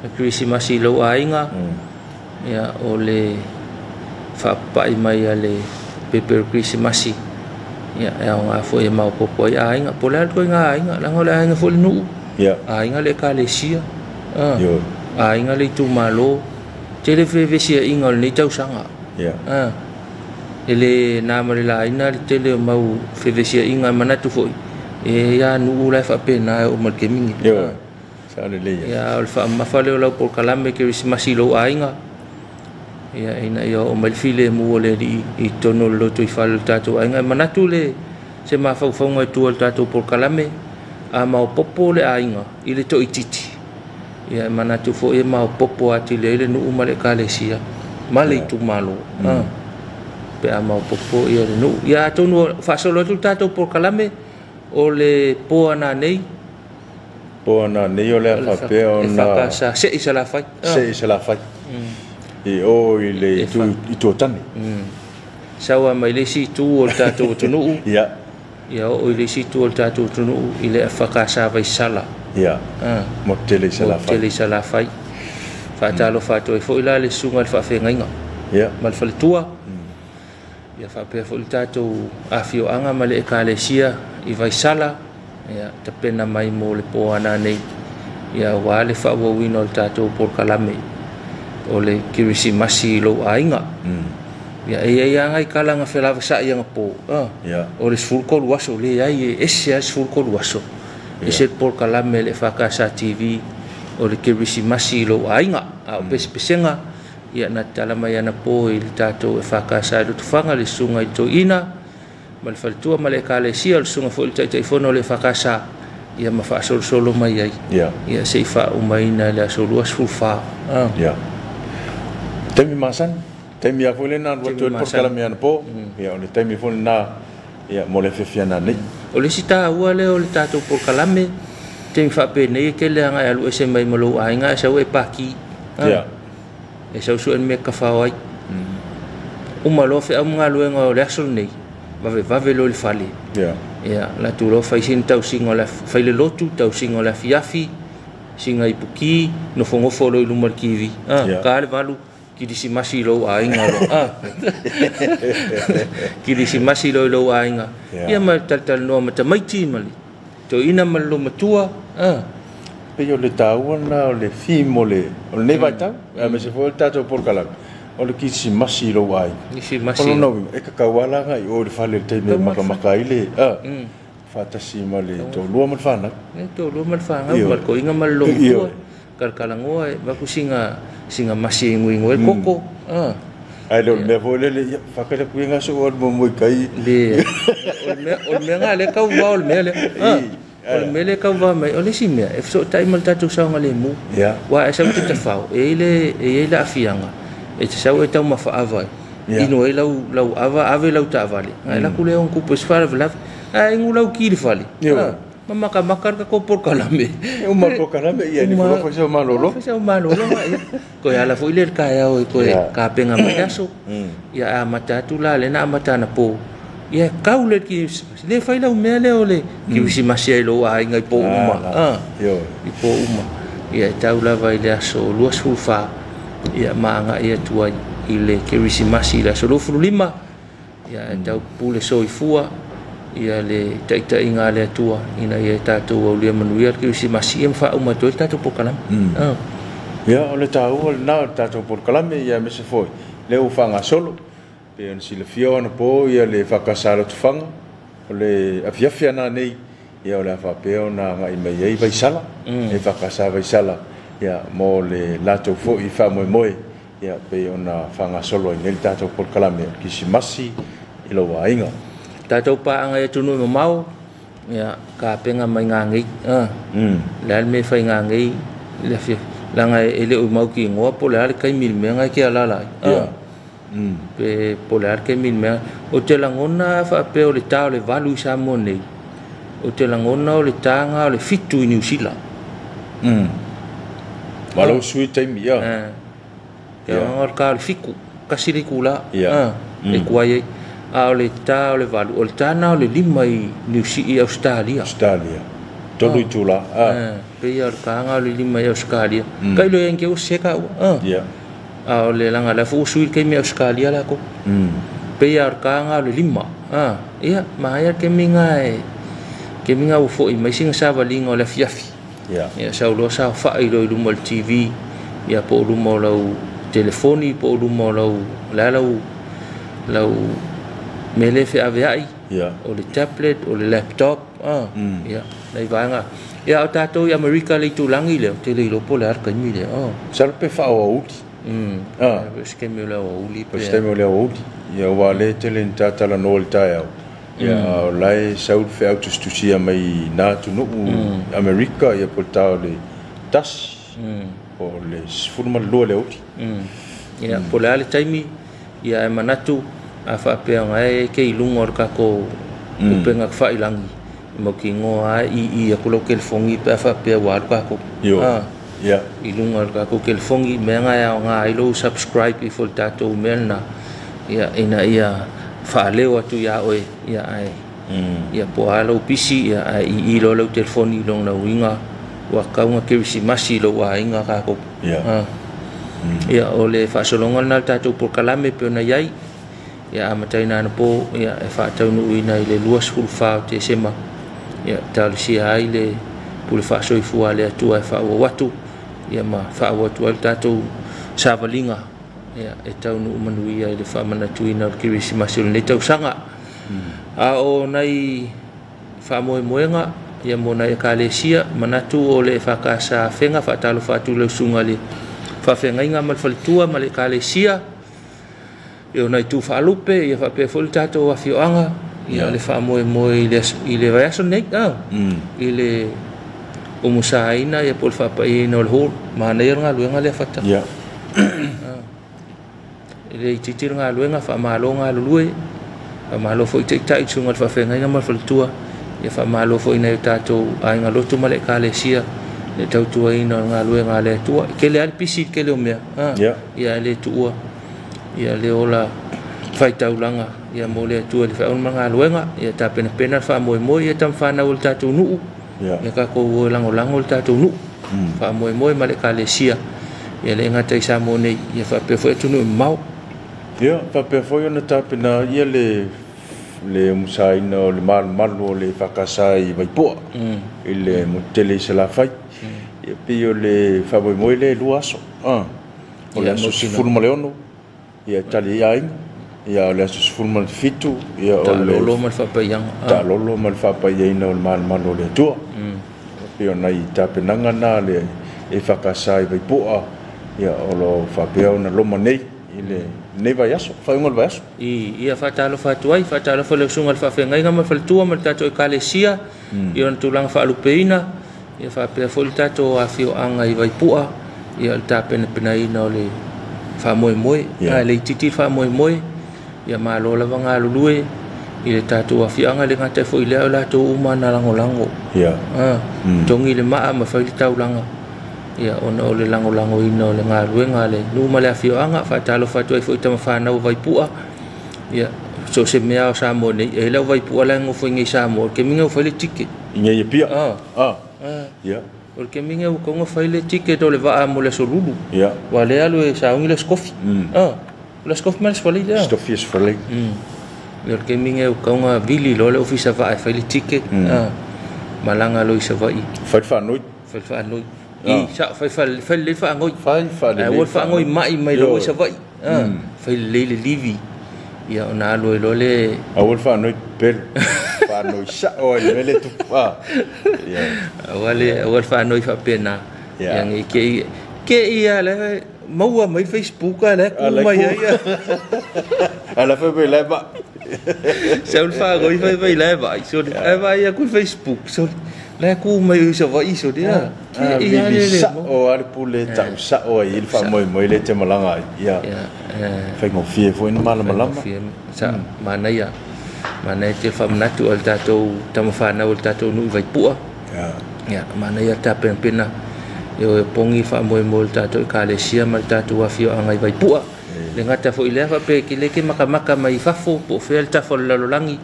le Kerisimasi i lou aiga. Ia, o le faapapai mai a le pepe o le Kerisimasi. Ia, e aoga foi e maopoopo ai aiga. Po o le a le ituaiga aiga, leaga o le aiga foi le nuu. Aiga le ekalesia. Aiga le itumalo. Tele fevesiaiga o lenei tausaga. E le na ma le laina le tele o mau fevesiaiga e manatu foi. E ia nuu la e faapena e oo mai le taimi lenei. Ioe. Sa lelei. Ia, o le faamamafa lea o lau polokalame Kerisimasi i lou aiga. Ia, ina ia oo mai le filemu o le Alii i totonu o le lotoifale o le tatou aiga. E manatu le se mafaufauga i tua o le tatou polokalame, a maopoopo le aiga i le toaitiiti. Ia, e manatu foi e maopoopo atili ai le nuu ma le ekalesia ma le itumalo. Pe a maopoopo ia le nuu. Ia, atonu faasolo atu le tatou polokalame o le po ananei. Po ananei o le a faapea ona FAKASA se i Salafai. Se i Salafai. I o i le itu Tuatane. Saua mai le isi itu o le tatou atunuu. Ia. Ia oo i le isi itu o le tatou atunuu i le FAKASA Vaisala. Ia. Mo tele i Salafai. Mo tele i Salafai. Faatalofa atu ai foi la le susuga i le faafeagaiga. Ia. Ma le faletua. Ia faapea foi le tatou afioaga ma le ekalesia i Vaisala. Ia tapena mai mo le po ananei. Ia aua le faaauauina o le tatou polokalame o le Kerisimasi i lou aiga. Ia, e i ai lava nai tala na felavasai anapo. O le 13 aso, leai e ese lava le 13 aso. Ese le polokalame le FAKASA TV o le Kerisimasi i lou aiga. A o pesepesega, ia na tatala mai anapo i le tatou FAKASA i Lotofaga, le susuga i le toeaina ma le faletua ma le ekalesia, o le susuga foi i le Taitaifono o le FAKASA, ia ma faasolosolo mai ai. Ia se i faaumaina i le aso 24. Ia. Taimi masani. Taimi a foi lena alu atu ai le polokalame anapo. Ia, o le taimi foi lena, ia, mo le afiafi ananei. O le isi taua lea o le tatou polokalame, taimi faapenei e tele lava e alu ese mai ma lou aiga e sau e paki. Ia. E sau sue le mea tafao ai. Uma loa feau ma galuega o le aso lenei, vavevave loa i le fale. Ia. Ia, latou loa fai sina tausiga o le fai le lotu, tausiga o le afiafi, sina ipuki, nofonofo loa i luma o le TV. Ka le 8, kirisimasi i lou aiga loa. Kirisimasi loa i lou aiga. Ia ma le talatalanoa ma tamaiti ma le toeaina ma le lomatua. Pei o le taua lena o le theme o lenei vaitau, aemaise foi o le tatou polokalame, o le kirisimasi i lou aiga. Kirisimasi. O lona uiga, e tatau lava la agai i o i le fale i le taimi e makamaka ai le faatasi ma le toalua ma le fanau. Le toalua ma le fanau, ma le toeaina ma le lomatua. Kalakalanoa e vaku singa masi e nguingo e koko. Ai le o le mea foi lele, ia, whakaira kui ngā so o le momo i kai. Le, o le mea ngā le kau wā o le mea le. O le mea le kau wā mai, o le si mea, e so tai ma le tātou saonga le mu. Wā e sau te tawhao, e i le afianga, e te sau e tau mawha awa. Ino e lau awa, ave lau tāwale. Ngai laku le on kupu e swara velawe, ai ngu lau ki le whale. Ma maka maka ka ko polokalame. E uma polokalame, ia, ni whai whai sau malolo. Whai sau malolo, ia. Koe ala foi le ka iao e koe ka penga mai aso. Ia a mata atu la le na amata na po. Ia kau le kerisimasi le fai lau mea lea o le kerisimasi ai lou aiga i po uma i po uma. Ia e tau lava i le aso 24 ia ma agai atu ai i le kerisimasi i le aso 25. Ia e tau pule soifua ia le taitaiga a le Atua ina ia tatou aulia manuia le kerisimasi ia ma faauma atu ai le tatou polokalame. Ia o le taua lena o le tatou polokalame ia aemaise foi lea ua faagasolo pe ona silafia ona po ia le faakasa lotofaga o le afiafi ana nei ia o le a faapea ona agai mai ai Vaisala e faakasa Vaisala ia mo le latou foi faamoemoe ia pe ona faagasolo ai nei le tatou polokalame o le kerisimasi i lou aiga. Tatou paaga i atunuu e mamao ia kapenga mai gagei le a le mea e fai gagei le afiafi leaga e le o mau ki igoa po o le a le taimi i le mea na e ke alala ai. Pe po o le a le taimi i le mea o te lagona faapea o le tā o le 8 i Samoa nei o te lagona o le tāga o le 7 i Niu Sila. Malo sui taimi ia. Te lagona o le tā o le 7 kasi le itulā e tuai ai. A o le tā o le 8 o le tāna o le 5 i Niu Sila i Australia. Australia. Tolu itulā. Pe ia o le tāga o le 5 i Australia. Kai loa ia ke o seka ua. A o le langa la fu sui ke mi Australia la ko. Pe ia o le tāga o le 5. Ia ma ia ke minga e ke minga o foi mai singa savalinga o le afiafi. Ia sau loa sa fa'i loa i luma o le TV ia po o luma o lau telefoni po o luma o lau la lau lau mele feaveai o le tablet o le laptop ia nai vaega ia o tatou i Amerika le itulagi lea o te le iloa po o le a le taimi lea. Masalo pe faaauauli. Se taimi o le aoauli pe se taimi o le aoauli ia ua le tele ni tatalanoa i le taeao ia o lae sau le feau tusitusia mai nā atunuu Amerika ia po o le tā o le 1 po o le 12 le aoauli. Ia po o le a le taimi ia e manatu a faapea ona e ke i luga o le tatou upega failagi mau ki igoa ai i aku lau kelefogi pe a faapea ua alu tatou i luga o le tatou kelefogi mea na e aoga ai lou subscribe ifo i le tatou mea lena ia ina ia faaleo atu iā oe ia ae ia po o a lou pisi ia ae i loa lau telefoni i lona uiga ua tatau ona kerisimasi i lou aiga tatou. Ia o le faasologa lena o le tatou polokalame pe ona i ai ia amataina ana po ia e faataunuuina i le 24 o Tesema ia talosia ai le pule faasoifua a le Atua e faaauau atu ia ma faaauau atu ai le tatou savaliga ia e taunuu manuia i le faamanatuina o le kerisimasi o lenei tausaga. A o nai faamoemoega ia mo nai ekalesia manatu o le EFKS Afega faatalofa atu i le usuga i le faafeagaiga ma le faletua ma le ekalesia ia o nai tu faalupe ia faapea foi le tatou afioaga ia le faamoemoe i le vaiaso nei i le umusaina ia po o le faapaiaina o le hall manaia le galuega lea fata. E le itiiti le galuega faamalo galulue faamalo foi taitai susuga i le faafeagaiga ma le faletua ia faamalo foi i nai o tatou aiga lotu ma le ekalesia le tautuaina o le galuega a le Atua. E tele lava le pisi i le tele o mea ia e le tuua ia le ola faitaulaga ia mo le Atua i le feau ma le galuega ia tapenapena le faamoemoe ia tamafanau o le tatou nuu ia tatou o e lagolago le tatou nuu faamoemoe ma le ekalesia ia le gata i Samoa nei ia faapea foi atunuu e mamao. Ia faapea foi ona tapena ia le umusaina o le malumalu o le EFKS i Vaipoa i le motutele i Salafai. Ia pei o le faamoemoe lea e 2 aso. O le aso 16 ia tali ai aiga ia o le aso 17 ia o le taalolo ma le faapaiaga. Taalolo ma le faapaiaina o le malumalu o le Atua. Pei o nai tapenaga na le EFKS i Vaipoa ia o lo faapea ona loma nei i le nei vaiaso, faaiuga o le vaiaso. Ia faatalofa atu ai, faatalofa i le usuga i le faafeagaiga ma le faletua ma le tatou ekalesia i ona tulaga faalupeina ia faapea foi le tatou afioaga i Vaipua ia o le tapenapenaina o le faamoemoe. A le itiiti le faamoemoe ia malo lava galulue i le tatou afioaga le gata ai foi lea o latou uma na lagolago. Togi le maa ma fai le taulaga ia ona o le lagolagoina o le galuega a le nuu ma le afioaga. Faatalofa atu ai foi i tamafanau o Vaipua Ia so se mea o Samoa nei e lau Vaipua la ngofo ngai Samoa ke minga fai le ticket Ngai pia. Ia. O le minga o konga fai le ticket o le va mo le solulu. Ia. Wa le alu e saungi le skofi. Le skofi ma le le. Stofi sfalei. Le ke minga o konga vili lo le ofisa va fai le ticket. Malanga lo isa vai. Fai fa noi. Fai fa noi. I sa fai fa fai le fa ngoi. Fai fa le. Wa fa ngoi mai mai lo isa vai. Fai le le livi. Ia ona alu e lole awal fa noi pel fa noi sa o le le tu ia awal awal fa noi fa pena ia ngi ke ia le maua mai Facebook le ku mai ia ala fa be le ba sa ul fa goi fa be le ba so e ba ia ku Facebook so le ku mai sa va iso dia ke ia le le o ale pule ta sa o il fa moi moi le te malanga ia fai ngo fie foi no mala malama sa manaia manaia te fa manatu al tatou tamafana al tatou nu Vaipua ia manaia ta pena e o pongi fa moi moi tatou kalesia mal tatou afio angai Vaipua le ngata foi le fa pe ki le ke makamaka mai fafo po fe al tafo lalolangi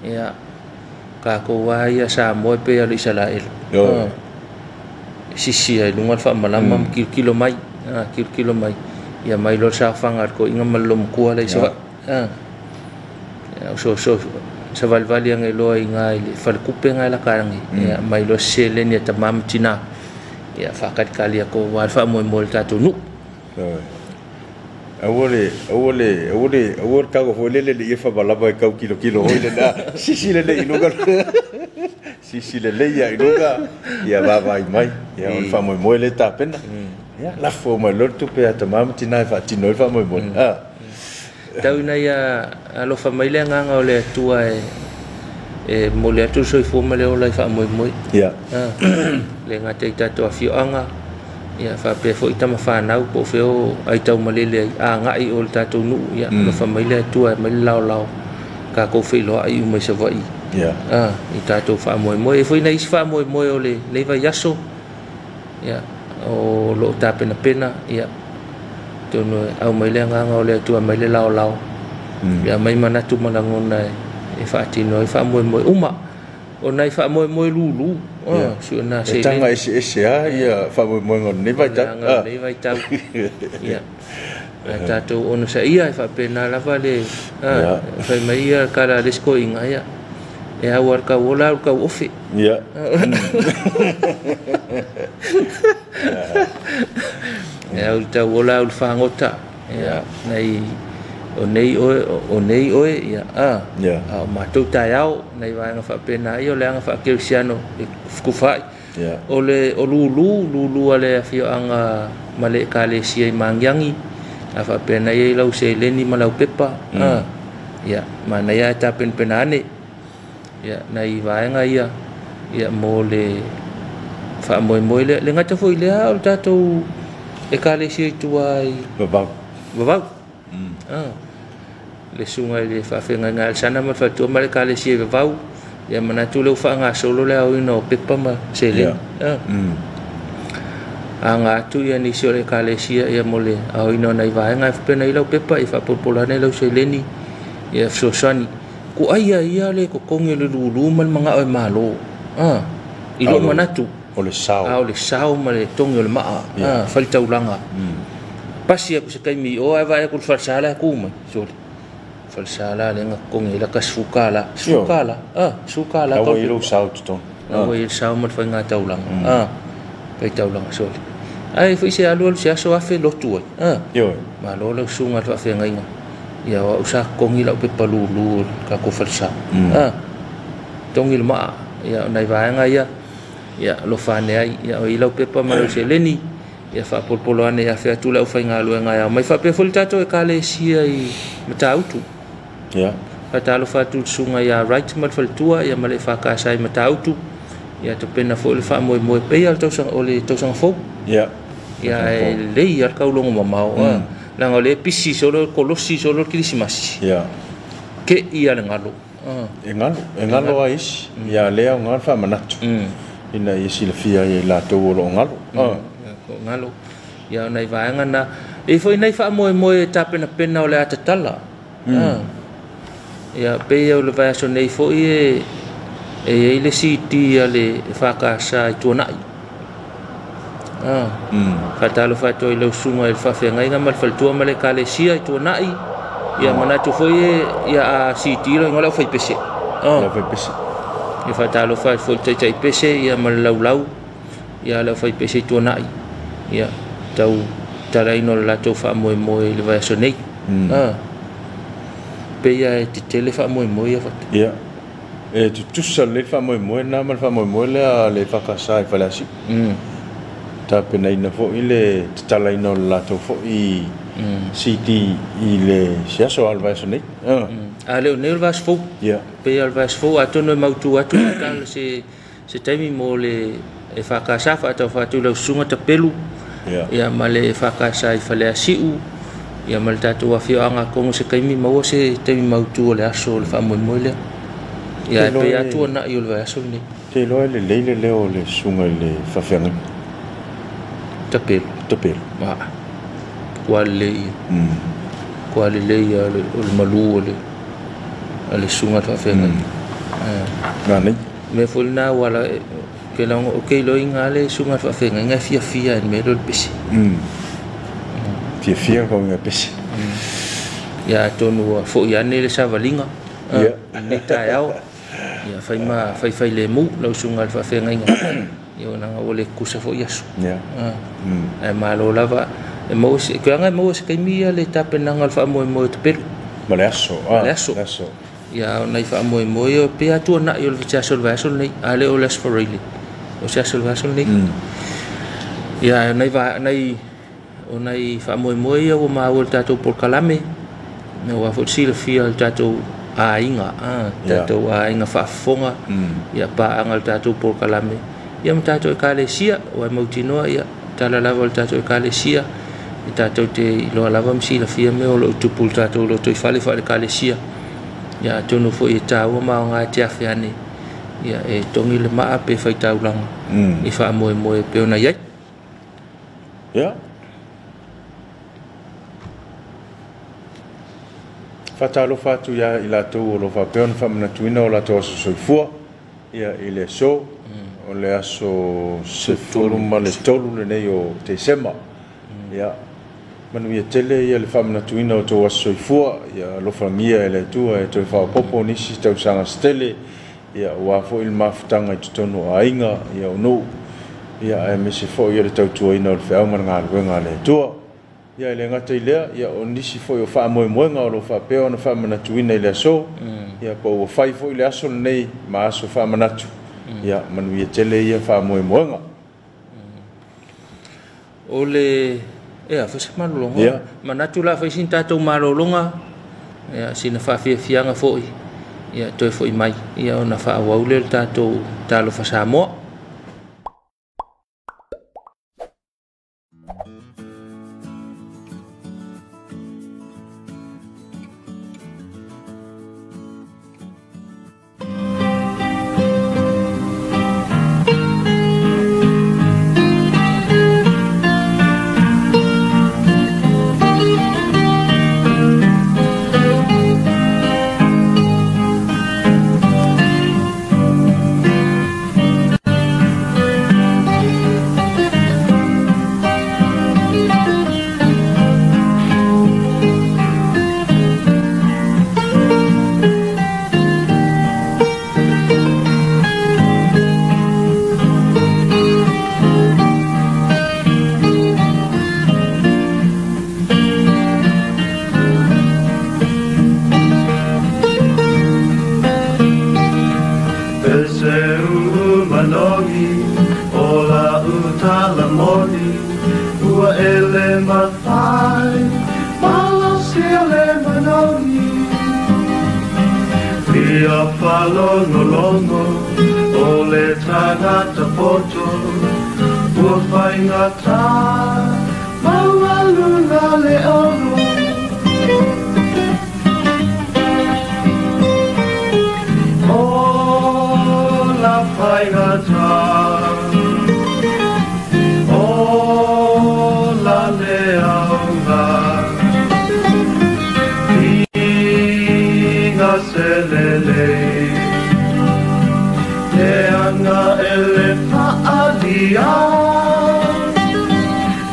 ia ka ko wa ia sa moi pe al Israel sisi ai lunga fa malama kilo mai kilo mai ia mai lo sa fanga ko inga malom ko ala iso so so sa valvali ang elo inga ile fal kupe nga la karangi ia mai lo sele ni tamam tina ia fa kat kali ko wa fa mo mo ta tu nu awole awole awole awol ka ko le le le fa balaba ka kilo kilo hoi le na sisi le le iluga sisi le le ia iluga ia va vai mai ia fa mo mo le ta pena ia la fo mo lo tu pe tamam tina fa tino fa mo mo tau ina ia alofa mai le agaga o le Atua e momoli atu le soifua ma le ola i faamoemoe. Ia. Le gata i tatou afioaga, ia faapea foi tamafanau po o fea o aitaumalele ai agai o le tatou nuu, ia alofa mai le Atua e mai le laolao kakou feiloai uma i Savaii. Ia. I tatou faamoemoe. E foi na isi faamoemoe o lenei vaiaso, ia o loo tapenapena, ia tonu au mai le agaga o le Atua mai le laolao. Ia mai manatu ma lagona e faatino ai faamoemoe uma. O nai faamoemoe lulu. Su na se. E tanga ese ese a ia faamoemoe nei vaitau. Nei vaitau. Ia. Ai tatou ono sa ia e faapena lava le fai mai ia kala lesko inga ia. E au ar kau ola au kau ofe. Ia. E au tau ola au fangota. Ia nei o nei oe ia a o matou taeao nei vaega faapena ia o le aga faakerisiano e fukufai. O le o lulu lulu ale afioaga ma le ekalesia i Magiagi a faapena ia i lau seleni ma lau pepa. Ia manaia e tapenapena ane ia nai vaega ia ia mo le faamoemoe lea le gata foi lea o le tatou ekalesia i tua i Vavau. Vavau. Le suga i le faafeagaiga a le sana ma le faletua ma le ekalesia i Vavau ia manatu lea ua faagasolo le aoina o pepa ma seleni. Aga atu ia nisi o le ekalesia ia mo le aoina o nai vaega e faapena i lau pepa i faapolapolo ane lau seleni ia fesoasoani ku aia ia le kokogi o le lulu ma le magao e malo i loo manatu o le sao o le sao ma le togi o le maa faletaulaga pasi aku se kaimi o ai vai ku falsala ku mai soli falsala le nga kongi la ka sukala sukala sukala ko i lo sao to o i sao ma fai taulanga fai taulanga soli ai foi se alu alu se aso afe lotu ai yo ma lo lo sunga fa fengaiga ia o sa kongi la pe palulu ka ko falsa tongi le maa ia nai vaega ia ia lo fane ai ia o i lau pepa ma lo seleni ia faapolopolo ane ia fe atu le aufaigaluega ia mai faapea foi le tatou ekalesia i Matautu. Ia. Faatalofa atu le susuga ia Wright ma le faletua ia ma le faakasa i Matautu ia tapena foi le faamoemoe peia le tausaga o le tausaga fou. Ia. Ia e lelei a le kaulogo mamao leaga o le pisi solo kolosi solo le kilisimasi. Ia. Ke ia le galo. E galo a isi ia lea o galo faamanatu ina ia silafia ia i latou o loo galo. Ko ngalo ia nai vaega na e foi nai faamoemoe tapenapena o le atatala. Ia pei o le vaiaso nei fo'i e iai le CD a le EFKS i Tuanai. Faatalofa atu ai i lau susuga i le faafeagaiga ma le faletua ma le Ekalesia i Tuanai. Ia manatu foi e ia a CD loa igoa le aufaipese. Le aufaipese. Ia faatalofa atu foi i le taitaipese ia ma le laulau ia le aufaipese i Tuanai. Ia tau talaina o le latou faamoemoe i le vaiaso nei. Pei lava e tetele faamoemoe ia Fata. Ia. E tutusa lelei le faamoemoe lena ma le faamoemoe lea a le EFKS i Faleasiu. Tapenaina foi le tatalaina o le latou foi CD i le se aso lava o le vaiaso nei. A le o nei o le vaiaso fou. Ia. Pei lava o le vaiaso fou atonu e mautu atu le tala se taimi mo le EFKS faatalofa atu i lau susuga Tapelu. Ia ma le EFKS i Faleasiu. Ia ma le tatou afioaga atonu se taimi maua se taimi mautu o le aso o le faamoemoe lea. Ia e pei lava Tuanai o le vaiaso lenei. Te iloa e lelei le leo o le susuga i le faafeagaiga. Tapelu. Tapelu. Aa. Ua lelei ia. Ua lelei ia o le malu o le susuga i le faafeagaiga. Manaia. Mea foi lena ua ala ke lago ke iloiga le susuga i le faafeagaiga e fiafia i le mea lea o le pese. Fiafia ka uiga pese. Ia atonu ua fo'i ane le savaliga lenei taeao. Ia fai ma faifai lemu lau susuga i le faafeagaiga. Ia ona ua le tutusa foi aso. Ae malo lava e maua se kuaga e maua se taimi ia le tapenaga o le faamoemoe o Tapelu. Ma le aso. Ma le aso. Ia o nai faamoemoe o pei lava Tuanai o le se aso o le vaiaso lenei. A le o le aso Faraile. O se aso o le vaiaso lenei. Ia nai o nai faamoemoe ia ua maua i le tatou polokalame. Aua foi le silafia o le tatou aiga, tatou aiga faafofoga, ia paaga o le tatou polokalame. Ia ma tatou Ekalesia, ua e mautinoa ia tala lava o le tatou Ekalesia, e tatou te iloa lava ma silafia mea o lo o tupu i le tatou lotoifale faale-Ekalesia. Ia atonu foi e taua ma aoga e te afe ane, ia e togi le maa pe faitaulaga i faamoemoe e pei ona i ai. Ia. Faatalofa atu ia i latou o lo o faapea ona faamanatuina o latou aso soifua ia i le aso o le aso 13 lenei o Tesema. Ia manuia tele ia le faamanatuina o tou aso soifua, ia alofagia e le Atua e toe faaopoopo nisi tausaga se tele, ia aua foi le mafutaga i totonu o aiga, ia o nuu, ia aemaise foi o le tautuaina o le feau ma le galuega a le Atua. Ia e le gata i lea, ia o nisi foi o faamoemoega o lo o faapea ona faamanatuina i le aso, ia po ua fai foi le aso lenei ma aso faamanatu, ia manuia tele ia faamoemoega. O le ea fai se malologa. Manatu la fai sina tatou malologa, ia sina faafiafiaga foi, ia toe foi mai, ia ona faaauau lea o le tatou Talofa Samoa. ina selele Le anga ele faalia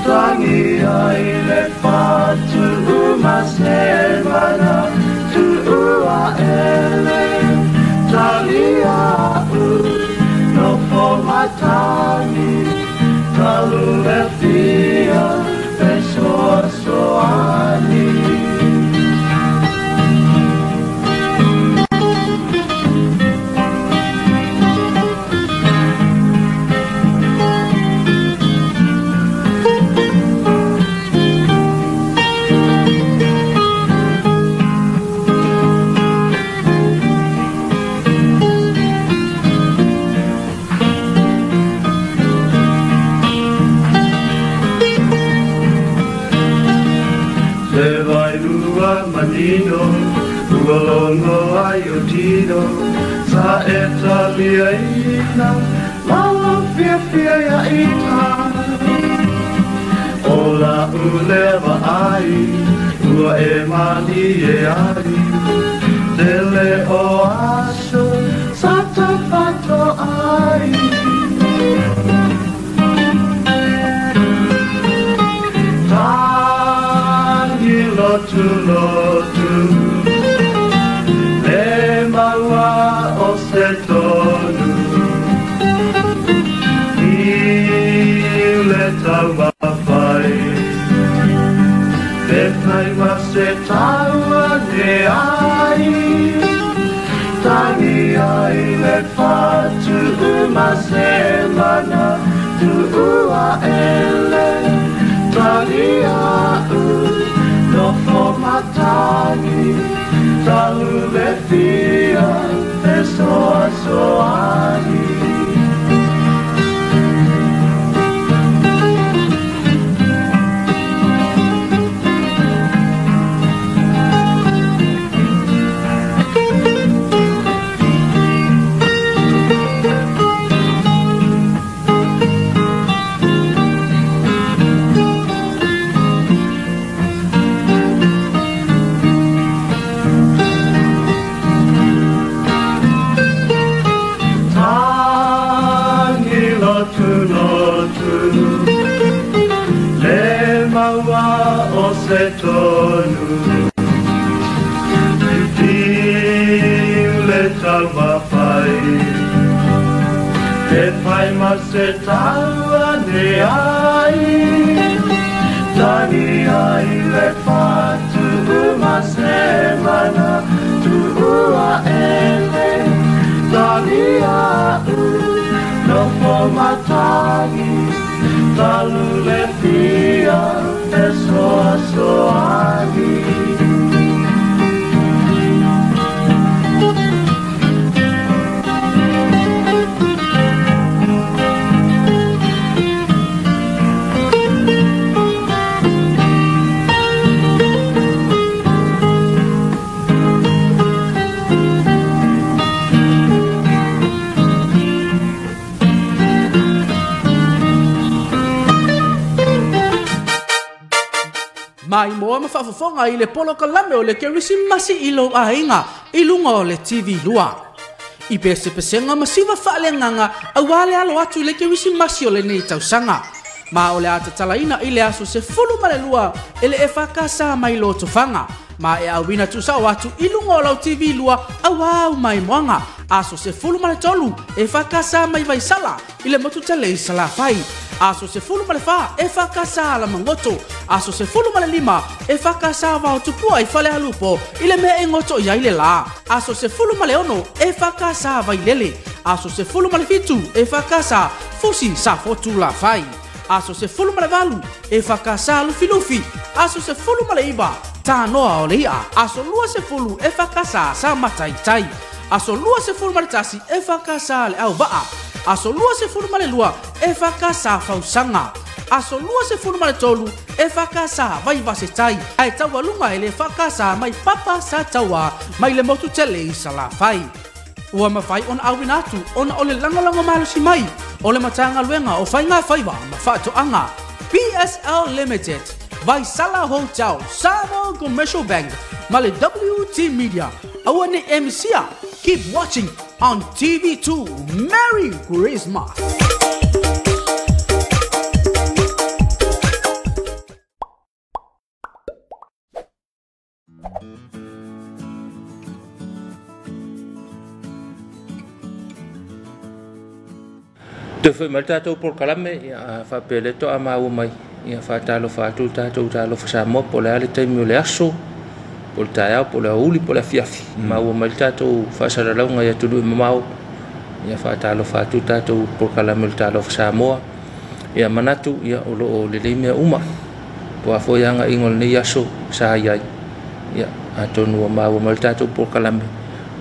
Tangi ai le fatu uma semana Tuua ele talia u No fo matagi Talu le fia Fesoa soani. Manino, ua logo ai o tino, sa e talia ina, malo fia fia ia ita. O la uleva ai, ua e mani e ai, tele o aso, sa ta fato ai. Lotu lotu le maua o se tonu I le taumafai Pe fai ma se taua ne ai Tangi ai le fatu uma se mana Tuua ele talia u No fo matagi, talu le fia, fesoa soani. Le maua o se tonu Tiu le taumafai Te fai ma se taua ne ai Tangi ai le fatu uma se mana Tuua ele talia u No fo matagi Talu le fia fesoa soagi. Mai moa ma faafofoga i le polokalame o le Kerisimasi i lou aiga i luga o le TV 2. I pesepesega ma siva faalegaga auā le alo atu i le Kerisimasi o lenei tausaga. Ma o le a tatalaina i le aso 12 e le EFKS mai Lotofaga. Ma e auina tuusao atu i luga o lau TV 2 auā au maimoaga. Aso 13 EFKS mai Vaisala i le motu tele i Salafai. Aso 14 EFKS Alamagoto. Aso 15 EFKS Vaotupua i Falealupo i le mea e goto i ai le lā. Aso 16 EFKS Vailele. Aso 17 EFKS Fusi Safotu Lafai. Aso 18 EFKS Lufilufi. Aso 19 Tanoa o le ia. Aso 20 EFKS Sa Mataitai. Aso 21 EFKS Le Auvaa. Aso 22 EFKS Fausaga. Aso 23 EFKS Vaivasetai. Ae taualuga e le EFKS mai Papa sa taua mai le motu tele i Salafai. Ua mafai ona auina atu ona o le lagolago malosi mai o le Matagaluega o Faiga Faiva ma Faatoaga. PSL Limited, Vaisala Hotel, Samoa Commercial Bank, Ma le WT Media. Aua ne MCA. Keep watching on TV2. Merry Christmas. Te foi mai tātou polokalame, ia faapea to'a maua mai, ia faatalofa atu tātou talofa Samoa, po o le a le taimi o le aso, po o le taeao, po o le aoauli, po o le afiafi. Maua mai le tātou faasalalauga i atunuu e mamao, ia faatalofa atu tātou polokalame o le talofa Samoa. Ia manatu, ia o loo lelei mea uma, po a foi agaiga o lenei aso sa ai ai. Ia atonu ua maua mai le tātou polokalame,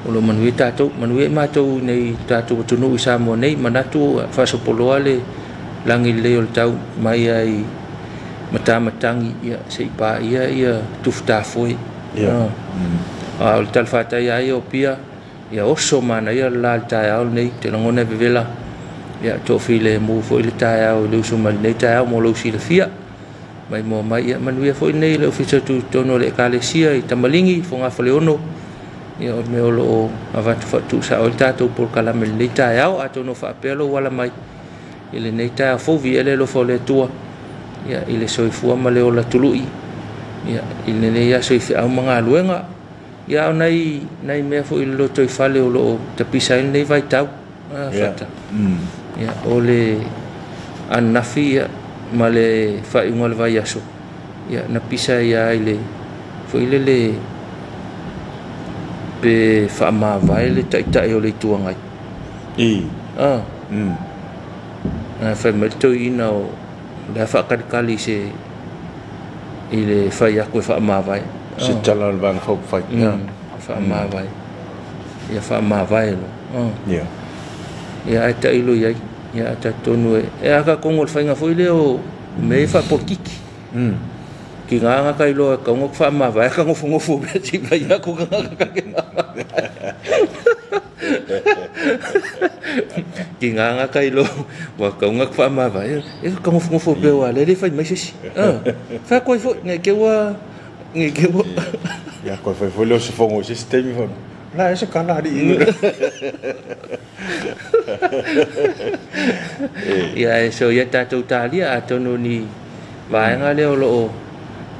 o lo manuia tātou, manuia i mātou nei tātou atunuu i Samoa nei, manatu faasopoloa le lagi lelei o le tau mai ai matamatangi, ia se i paia ia tufutafoe. A o le talafatai ai o pia, ia oso manaia le la le taeao lenei, te lagona e vevela, ia toafilemu foi le taeao i le uso mai lenei taeao mo lou silafia. Mai moa mai, ia manuia foi lenei le ofisa tutotonu o le Ekalesia i Tamaligi, Fogafaleono, ia o le mea o loo avatu faatuusao ai le tatou polokalame lenei taeao, atonu o faapea lou ala mai i lenei taeao fou, viia le alofa o le Atua, ia i le soifua ma le ola tului, ia i lenei aso i feau ma galuega, ia o nai mea foi i le lotoifale o loo tapisa ai lenei vaitau, fata. Ia o le ananafi, ia ma le faaiuga o le vaiaso, ia na pisa ia ai le foi lele pe faamavae le taitai o le Itu Agai. Fai mai le toeaina o le a faakalikali se i le fai aku e faamavae. Se tala o le vaega faaupufai. Faamavae. Ia faamavae loa. Ia ae tailo i ai. Ia talitonu e aka kongo o le faiga foi lea o mea e faapolitiki. Ki ngā ka iloa e kaunga ku faamavae ka ngofongofo mea si mai aku ka ngā ka ke mavae. Ki ngā ka iloa wa kaunga ku faamavae e ka ngofongofo pea wa le le fai mai se isi. Fai koe foi ngai ke ua ngai ke ua. Ia koe fai foi leo se fongo se isi taimi foi. La e se kala ari i. Ia e so ia tātou tālia atonu ni vaega lea o loo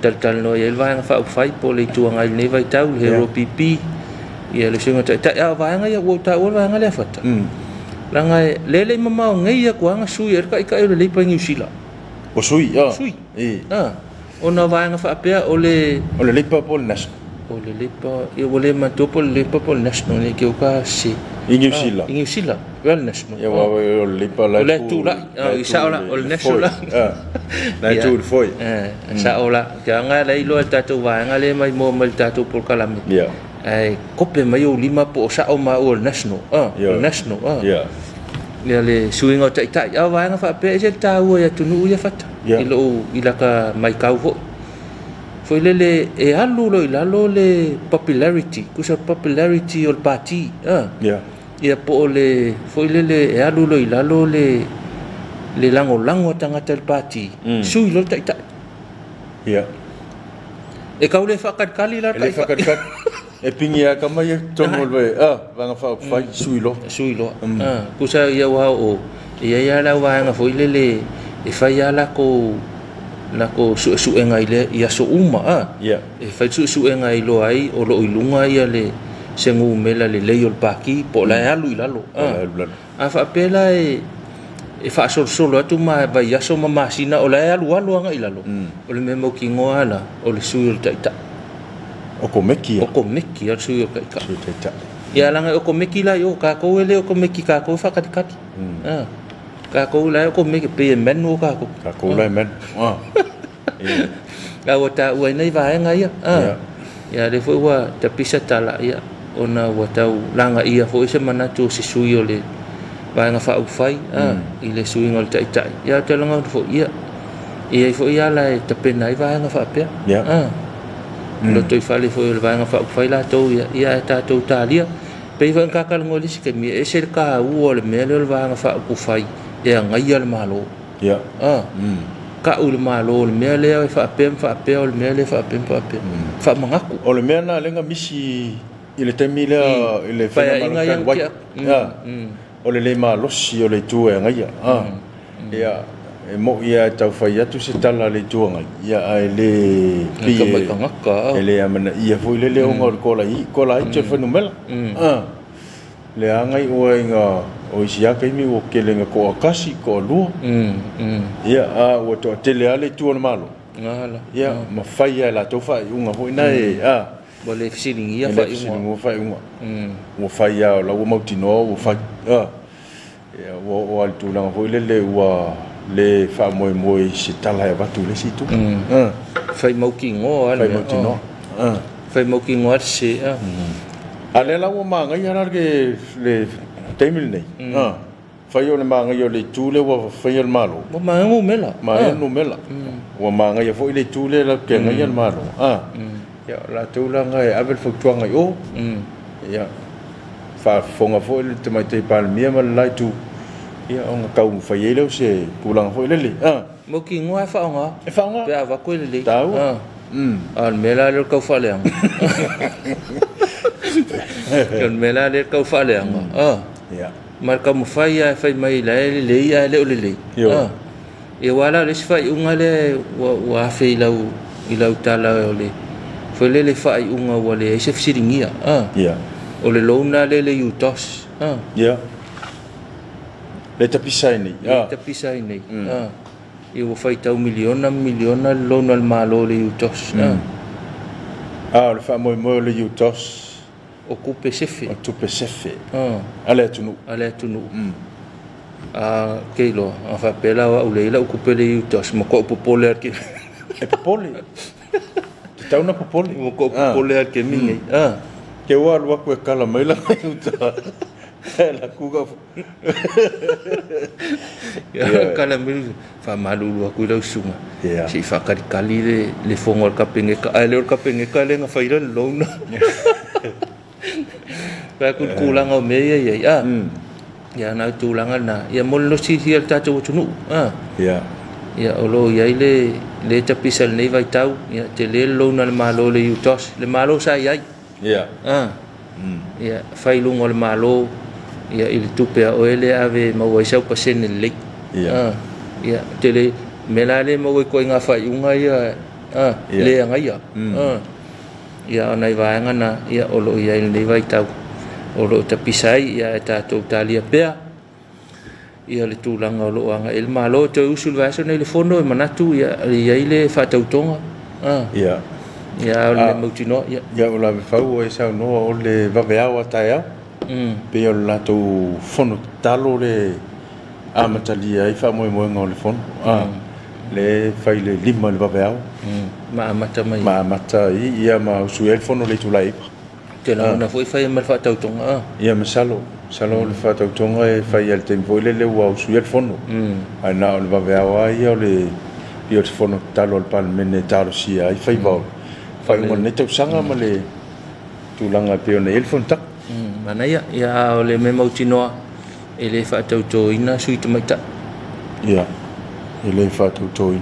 talanoa i ai le vaega faaupufai po o le Itu Agai i lenei vaitau, le Hero PP, ia le suiga taitai. A o vaega ia ua ou taua le vaega lea fata. Laga e lele i mamao nei aku aga sui ai le taitai o le Leipa i Niu Sila. O sui, Sui. Ona o vaega faapea o le O le Leipa po o le National. O le Leipa, ia ua le manatua po o le Leipa po o le National nei ke o ka se. I Niu Sila. I Niu Sila, o le National. Ia wa o le Leipa la O le tulai, i sao la, o le National. La tu le foi. Sao la, ke anga la iloa le tātou vaega le mai moa mai le tātou polokalame. Ai kope mai o lima po o sao ma o le National. O le National. Ia le suiga o taitai. A o vaega faapea e se le tāua i atunuu ia fata. I lou i laka maikau foi. Foi lele e alu lo i lalo le popularity, kusa popularity o le party. Ia po o le foi lele e alu lo i lalo le langolango a tagata i le party. Sui lo le taitai. E kau le faakalikali la E le faakalikali. E pingi a ka mai e tonu o le vaega faaupufai, sui loa. Sui loa. Kusa ia ua o ia ia la vaega foi lele e fai a lako suesuega i le i aso uma. E fai suesuega i loa ai o loo i luga ia le se gumela lelei o le paki po o la e alu i lalo. A faapea la e faasolosolo atu ma vaiaso ma masina o la e alualu aga i lalo. O le mea mautinoa la o le sui o le taitai. O komeki O komeki a le sui o le taitai. Ia laga o komeki la i o kākou e le o komeki kākou e faakalikali. Kākou la e o komeki pe e manu o kākou. Kākou la e manu. A ua taua ai nei vaega ia. Ia le foi ua tapisa tala ia ona ua tau lagaia foi se manatu o se sui o le vaega faaupufai i le suiga o le taitai. Ia te lagona foi ia e ai foi ala e tapena ai vaega faapea. Lotoifale foi o le vaega faaupufai latou ia ia e tātou tālia. Pei foi kakalagoa i le isi taimi e ese le kāua o le mea lea o le vaega faaupufai e agaia le Malo. Ka'u le Malo o le mea lea e faapea ma faapea, o le mea lea e faapea ma faapea. Faamanatu. O le mea lena lea na misi i le taimi lea i le Paeaiga ia na tea. O le le malosi o le Itu e agaia. Ia, e mo'i lava e tau fai atu se tala a le Itu Agai, ia ae le pei e, e le amanaia foi lele ona o le kolaiti o le fuainumera. Le agai oe ina o isi lava taimi ua tele ina toatasi, toalua. Ia, a ua toatele lava le itu o le Malo. Ia, ma fai lava e latou faaiuga foi na e, a. Ua le fesiligia faaiuga. E le fesiligia faaiuga. Ua fai lava o la ua mautinoa ua fai. A. Ia, ua oo lava i le tulaga foi lele ua le faamoemoe i se tala e avatu i le isi itu. Fai mautinoa lava le mea. Fai mautinoa. Fai mautinoa le sese. A lea la ua magaia la le taimi lenei. Fai o le magaia o le itu lea ua faia le Malo. Ua magaia numera. Magaia numera. Ua magaia foi le itu lea latou te agaia le Malo. Ia, o latou la na e ave le fautuaga i o. Ia, faafofoga foi le Tamaitai Palemia ma le la itu, ia ona taumafai ai lea o se tulaga foi lele. Mautinoa e faaaoga. E faaaoga. Pe a avatu e lelei. Taua. A o le mea la lea o le tau faaleaga. O le mea la lea o le tau faaleaga. Ma le taumafai lava e fai mai la e lelei ae le o lelei. Ia, aua la o le isi faaiuga lea ua afe i lau tala o le foi lele faaiuga ua leai se fesiligia. O le loan la lea le UTOS. Ia. Le tapisa ai nei. Le tapisa ai nei. Ia ua faitau miliona ma miliona le loan a le Malo le UTOS. A o le faamoemoe o le UTOS. O tupe sefe. O tupe sefe. A le atunuu. A le atunuu. A ke iloa, a faapea la o au leai lau tupe le UTOS, ma to'u popole lava le E popole. Tatau na popole. Ma to'u popole lava le kemi nei. Ke ua alu atu e kala mai lana i uta. E la kuga. Kala mai faamalulu atu i lau susuga. Se i faakalikali le fono a le Kapeneta. Ae le o le Kapeneta lea na fai le loan. Fai atu le tulaga o mea ia i ai. Ia na o tulaga lena. Ia mo le nosilisia e le tatou atunuu. Ia o lo o i ai le tapisa i lenei vaitau. Ia tele le loan a le Malo le UTOS. Le Malo sa i ai. Ia fai i luga o le Malo ia i le tupe a oe lea ave maua ai sau pasene lelei. Ia tele mea la lea maua i ituaiga faaiuga ia le agaia. Ia o nai vaega na ia o lo o i ai lenei vaitau o lo o tapisa ai ia e tatou talia pea ia le tulaga o lo o agai i le Malo. Toe usu le vaiaso nei le fono e manatu ia i ai le faatautoga. Ia o le mea mautinoa. Ia o la fau e saunoa o le vaveao a taeao. Pei o le latou fono tatalo le amatalia ai faamoemoega o le fono. Le fai le 5 le vaveao. Ma amata mai. Ma amata ai ia ma usui ai le fono le itula e 9. Te lagona foi fai ma le faatautoga. Ia masalo. Masalo le faatautoga e fai ai le taimi foi lele ua usui ai le fono. Ae na o le vaveao lava ia o le pei o le fono tatalo a le Palemene e talosia ai faiva o faaiuga o lenei tausaga ma le tulaga e pei ona i ai le fonotaga. Manaia, ia a o le mea mautinoa e le faatautoina sui tamaitai. Ia, e le faatautoina.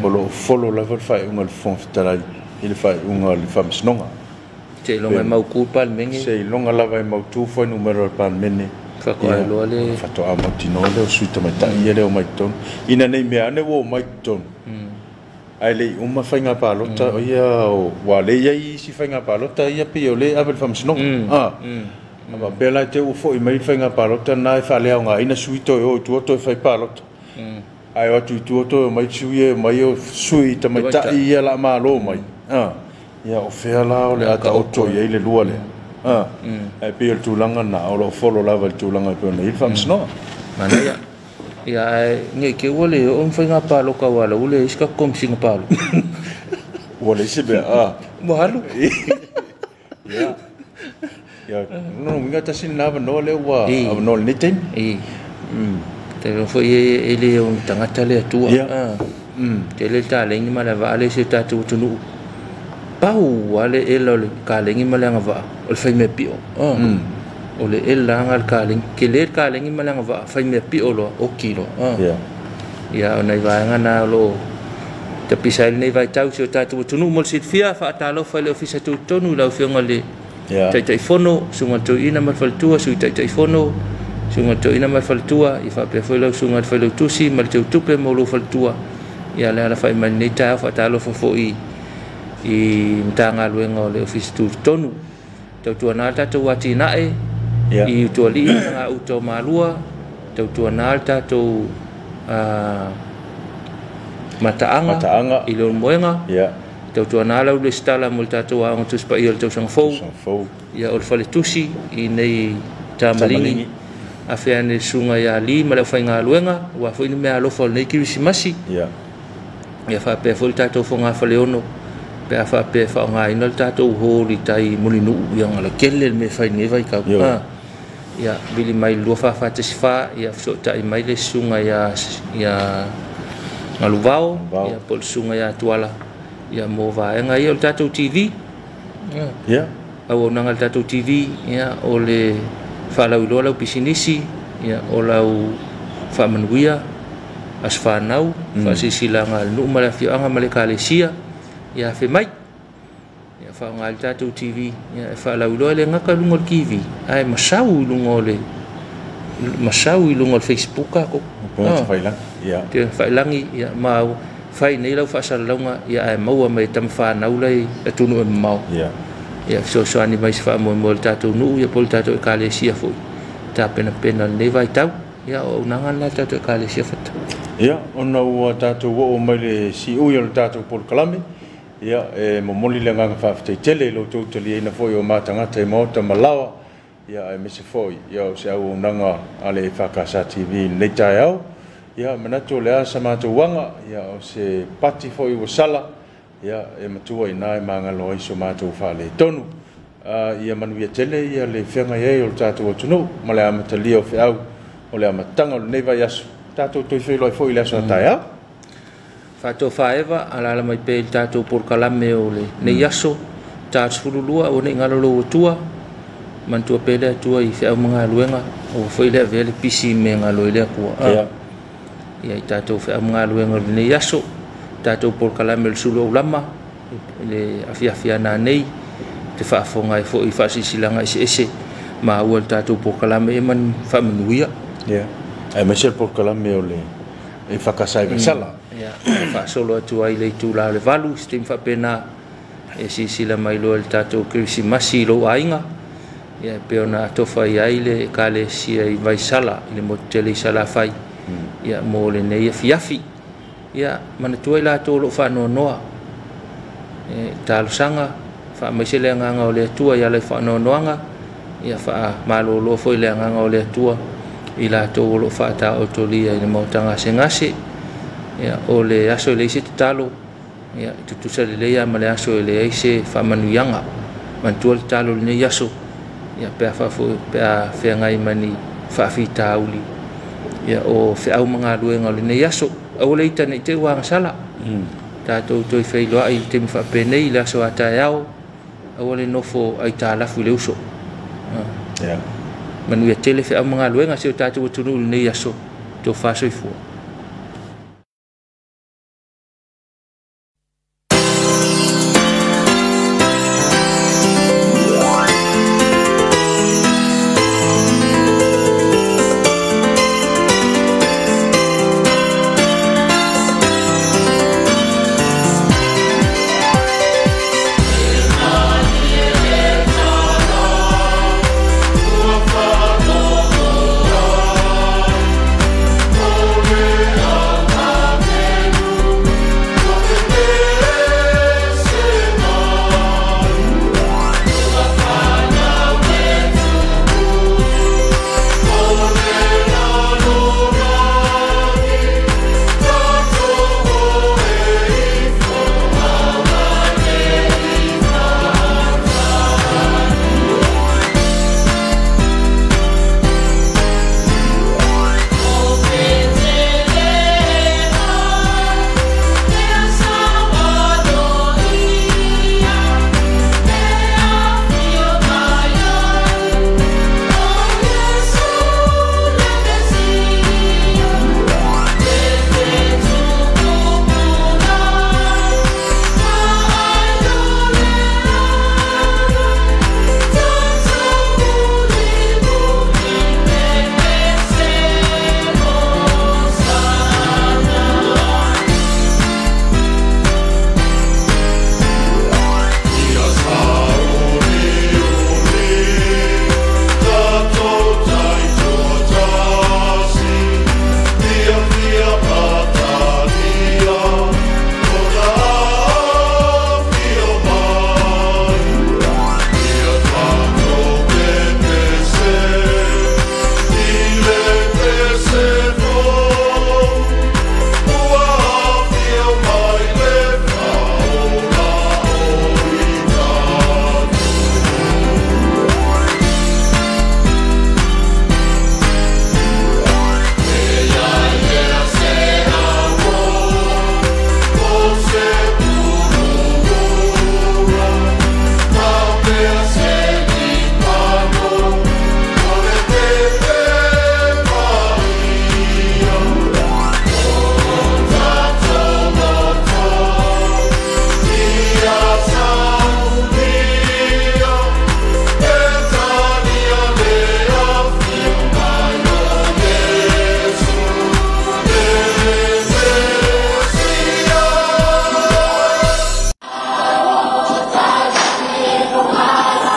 O lo o folo lava le faaiuga a le Fofoga Fetalai i le faaiuga a le Faamasinoga. Seiloga e mautu le Palemene. Seiloga lava e mautu fuainumera o le Palemene. Faatoa iloa le Faatoa mautinoa lea o sui tamaitai ia lea e omai i totonu. Ina nei mea ane ua omai i totonu. Ae le i uma faiga palota ia ua le i ai isi faiga palota ia pei o lea e ave i le Faamasinoga. A faapea la e te ua foi mai le faiga palota lena e faaleaogaina sui toe o i tua toe fai palota. Ae o atu i tua toe omai sui e omai o sui tamaitai ia la malo mai. Ia o fea la o le a taoto i ai le lua lea. Ae pei o le tulaga lena o lo o folo lava i le tulaga e pei ona i ai le Faamasinoga. Manaia. Ia ae nei te ua le oo ni faiga palota aua o la ua leai se tatou Komesina Palota. Ua leai se mea. Ua alu. Ia. Ia, lona uiga tasi lena avanoa lea ua avanoa i lenei taimi. Talu foi e le o ni tagata le Atua. Tele le taleni ma le agavaa lea i si o tatou atunuu. Pau lava le ela o le kalegi ma le agavaa o le faimea pio. O le ela lava le kalegi. Tele le kalegi ma le agavaa, faimea pio loa, oti loa. Ia, o nai vaega na o lo o Tapisa ai lenei vaitau i si o tatou atunuu mo le silafia. Faatalofa i le Ofisa Tutotonu i lau Afioga i le Taitaifono, Susuga i le Toeaina ma le Faletua, Sui Taitaifono, Susuga i le Toeaina ma le Faletua, ia faapea foi lau Susuga i le Failautusi ma le Teutupe ma lou Faletua. Ia le alafai mai lenei taeao. Faatalofa foi i Matagaluega o le Ofisa Tutotonu. Tautuana le tatou atinae i Utualii ma Gauta o Malua, tautuana le tatou mataaga i le Olomoega, tautuana lau lesitala mo le tatou aoga Tusi Paia o le tausaga fou, ia o le faletusi i nei Tamaligi, afe ane le susuga ia Ali ma le aufaigaluega, aua foi ni mea alofa o lenei Kerisimasi. Ia faapea foi le tatou fogafaleono pe a faapea e faaaogaina le tatou hall i tai Mulinuu, ia galakele le mea e fai i lenei vaitau. Ia vili mai le 2444, ia fesootai mai le susuga ia Galuvao, ia po o le susuga ia Tuala, ia mo vaega ia o le tatou TV. Auaunaga le tatou TV, ia o le faalauiloa lau pisinisi, ia o lau faamanuia aso fanau, faasilasilaga a le nuu ma le afioaga ma le ekalesia, ia afe mai. Ia faaaoga le tatou TV, ia e faalauiloa e le gata i luga o le TV, ae masau i luga o le masau i luga o le Facebook tatou. Te failagi, ia ma fai nei lau faasalalauga, ia ae maua mai e tamafanau lai atunuu e mamao. Ia fesoasoani mai se faamoemoe o le tatou nuu, ia po o le tatou ekalesia foi tapenapena lenei vaitau. Ia o auaunaga lena le tatou ekalesia Fata. Ia ona ua tatou oo mai le siui o le tatou polokalame, ia e momoli le agaga faafetai tele i lo outou taliaina foi o matagata i maota ma laoa, ia aemaise foi ia o se auaunaga a le EFKS TV i lenei taeao. Ia manatu o le a sa matou aga, ia o se pati foi ua sala, ia e matua i ina e magalo ai so matou faaletonu. Ia manuia tele ia le feagai ai o le tatou atunuu ma le amatalia o feau o le amataga o lenei vaiaso. Tatou toe feiloai foi i le aso a taeao. Faatofa Eva, alaala mai pea i le tatou polokalame o lenei aso, ta 12 aua nei galo lou Atua, manatua pea le Atua i feau ma galuega, aua foi le avea le pisi me galo i le Atua. Ia i tatou feau ma galuega o lenei aso, tatou polokalame o le sulu aulama, le afiafi ana nei, te faafofoga ai foi i faasilasilaga eseese maua i le tatou polokalame e man faamanuia. Aemaise le polokalame o le EFKS i Vaisala. Ia, faasolo atu ai le itula o le 8, se taimi faapena e silasila mai loa i le tatou Kerisimasi i lou aiga, ia e pei ona atofa i ai le ekalesia i Vaisala i le motu tele i Salafai, ia mo lenei afiafi. Ia manatua i latou o lo o faanoanoa, talosaga faamaise le agaga o le Atua i ala i faanoanoaga, ia faamalolo foi le agaga o le Atua i latou o lo o faataotolia i le maota gasegase. Ia o le aso e leai se tatalo, ia tutusa lelei lava ma le aso e leai se faamanuiaga. Manatua le tatalo i lenei aso, ia pe a feagai ma ni faafitauli, ia o feau ma galuega o lenei aso. Aua le ita nei te ua agasala. Tatou toe feiloai i le taimi faapenei i le aso a taeao, aua le nofo aitalafu i le uso. Manuia tele feau ma galuega si o tatou atunuu i lenei aso. Tofa soifua.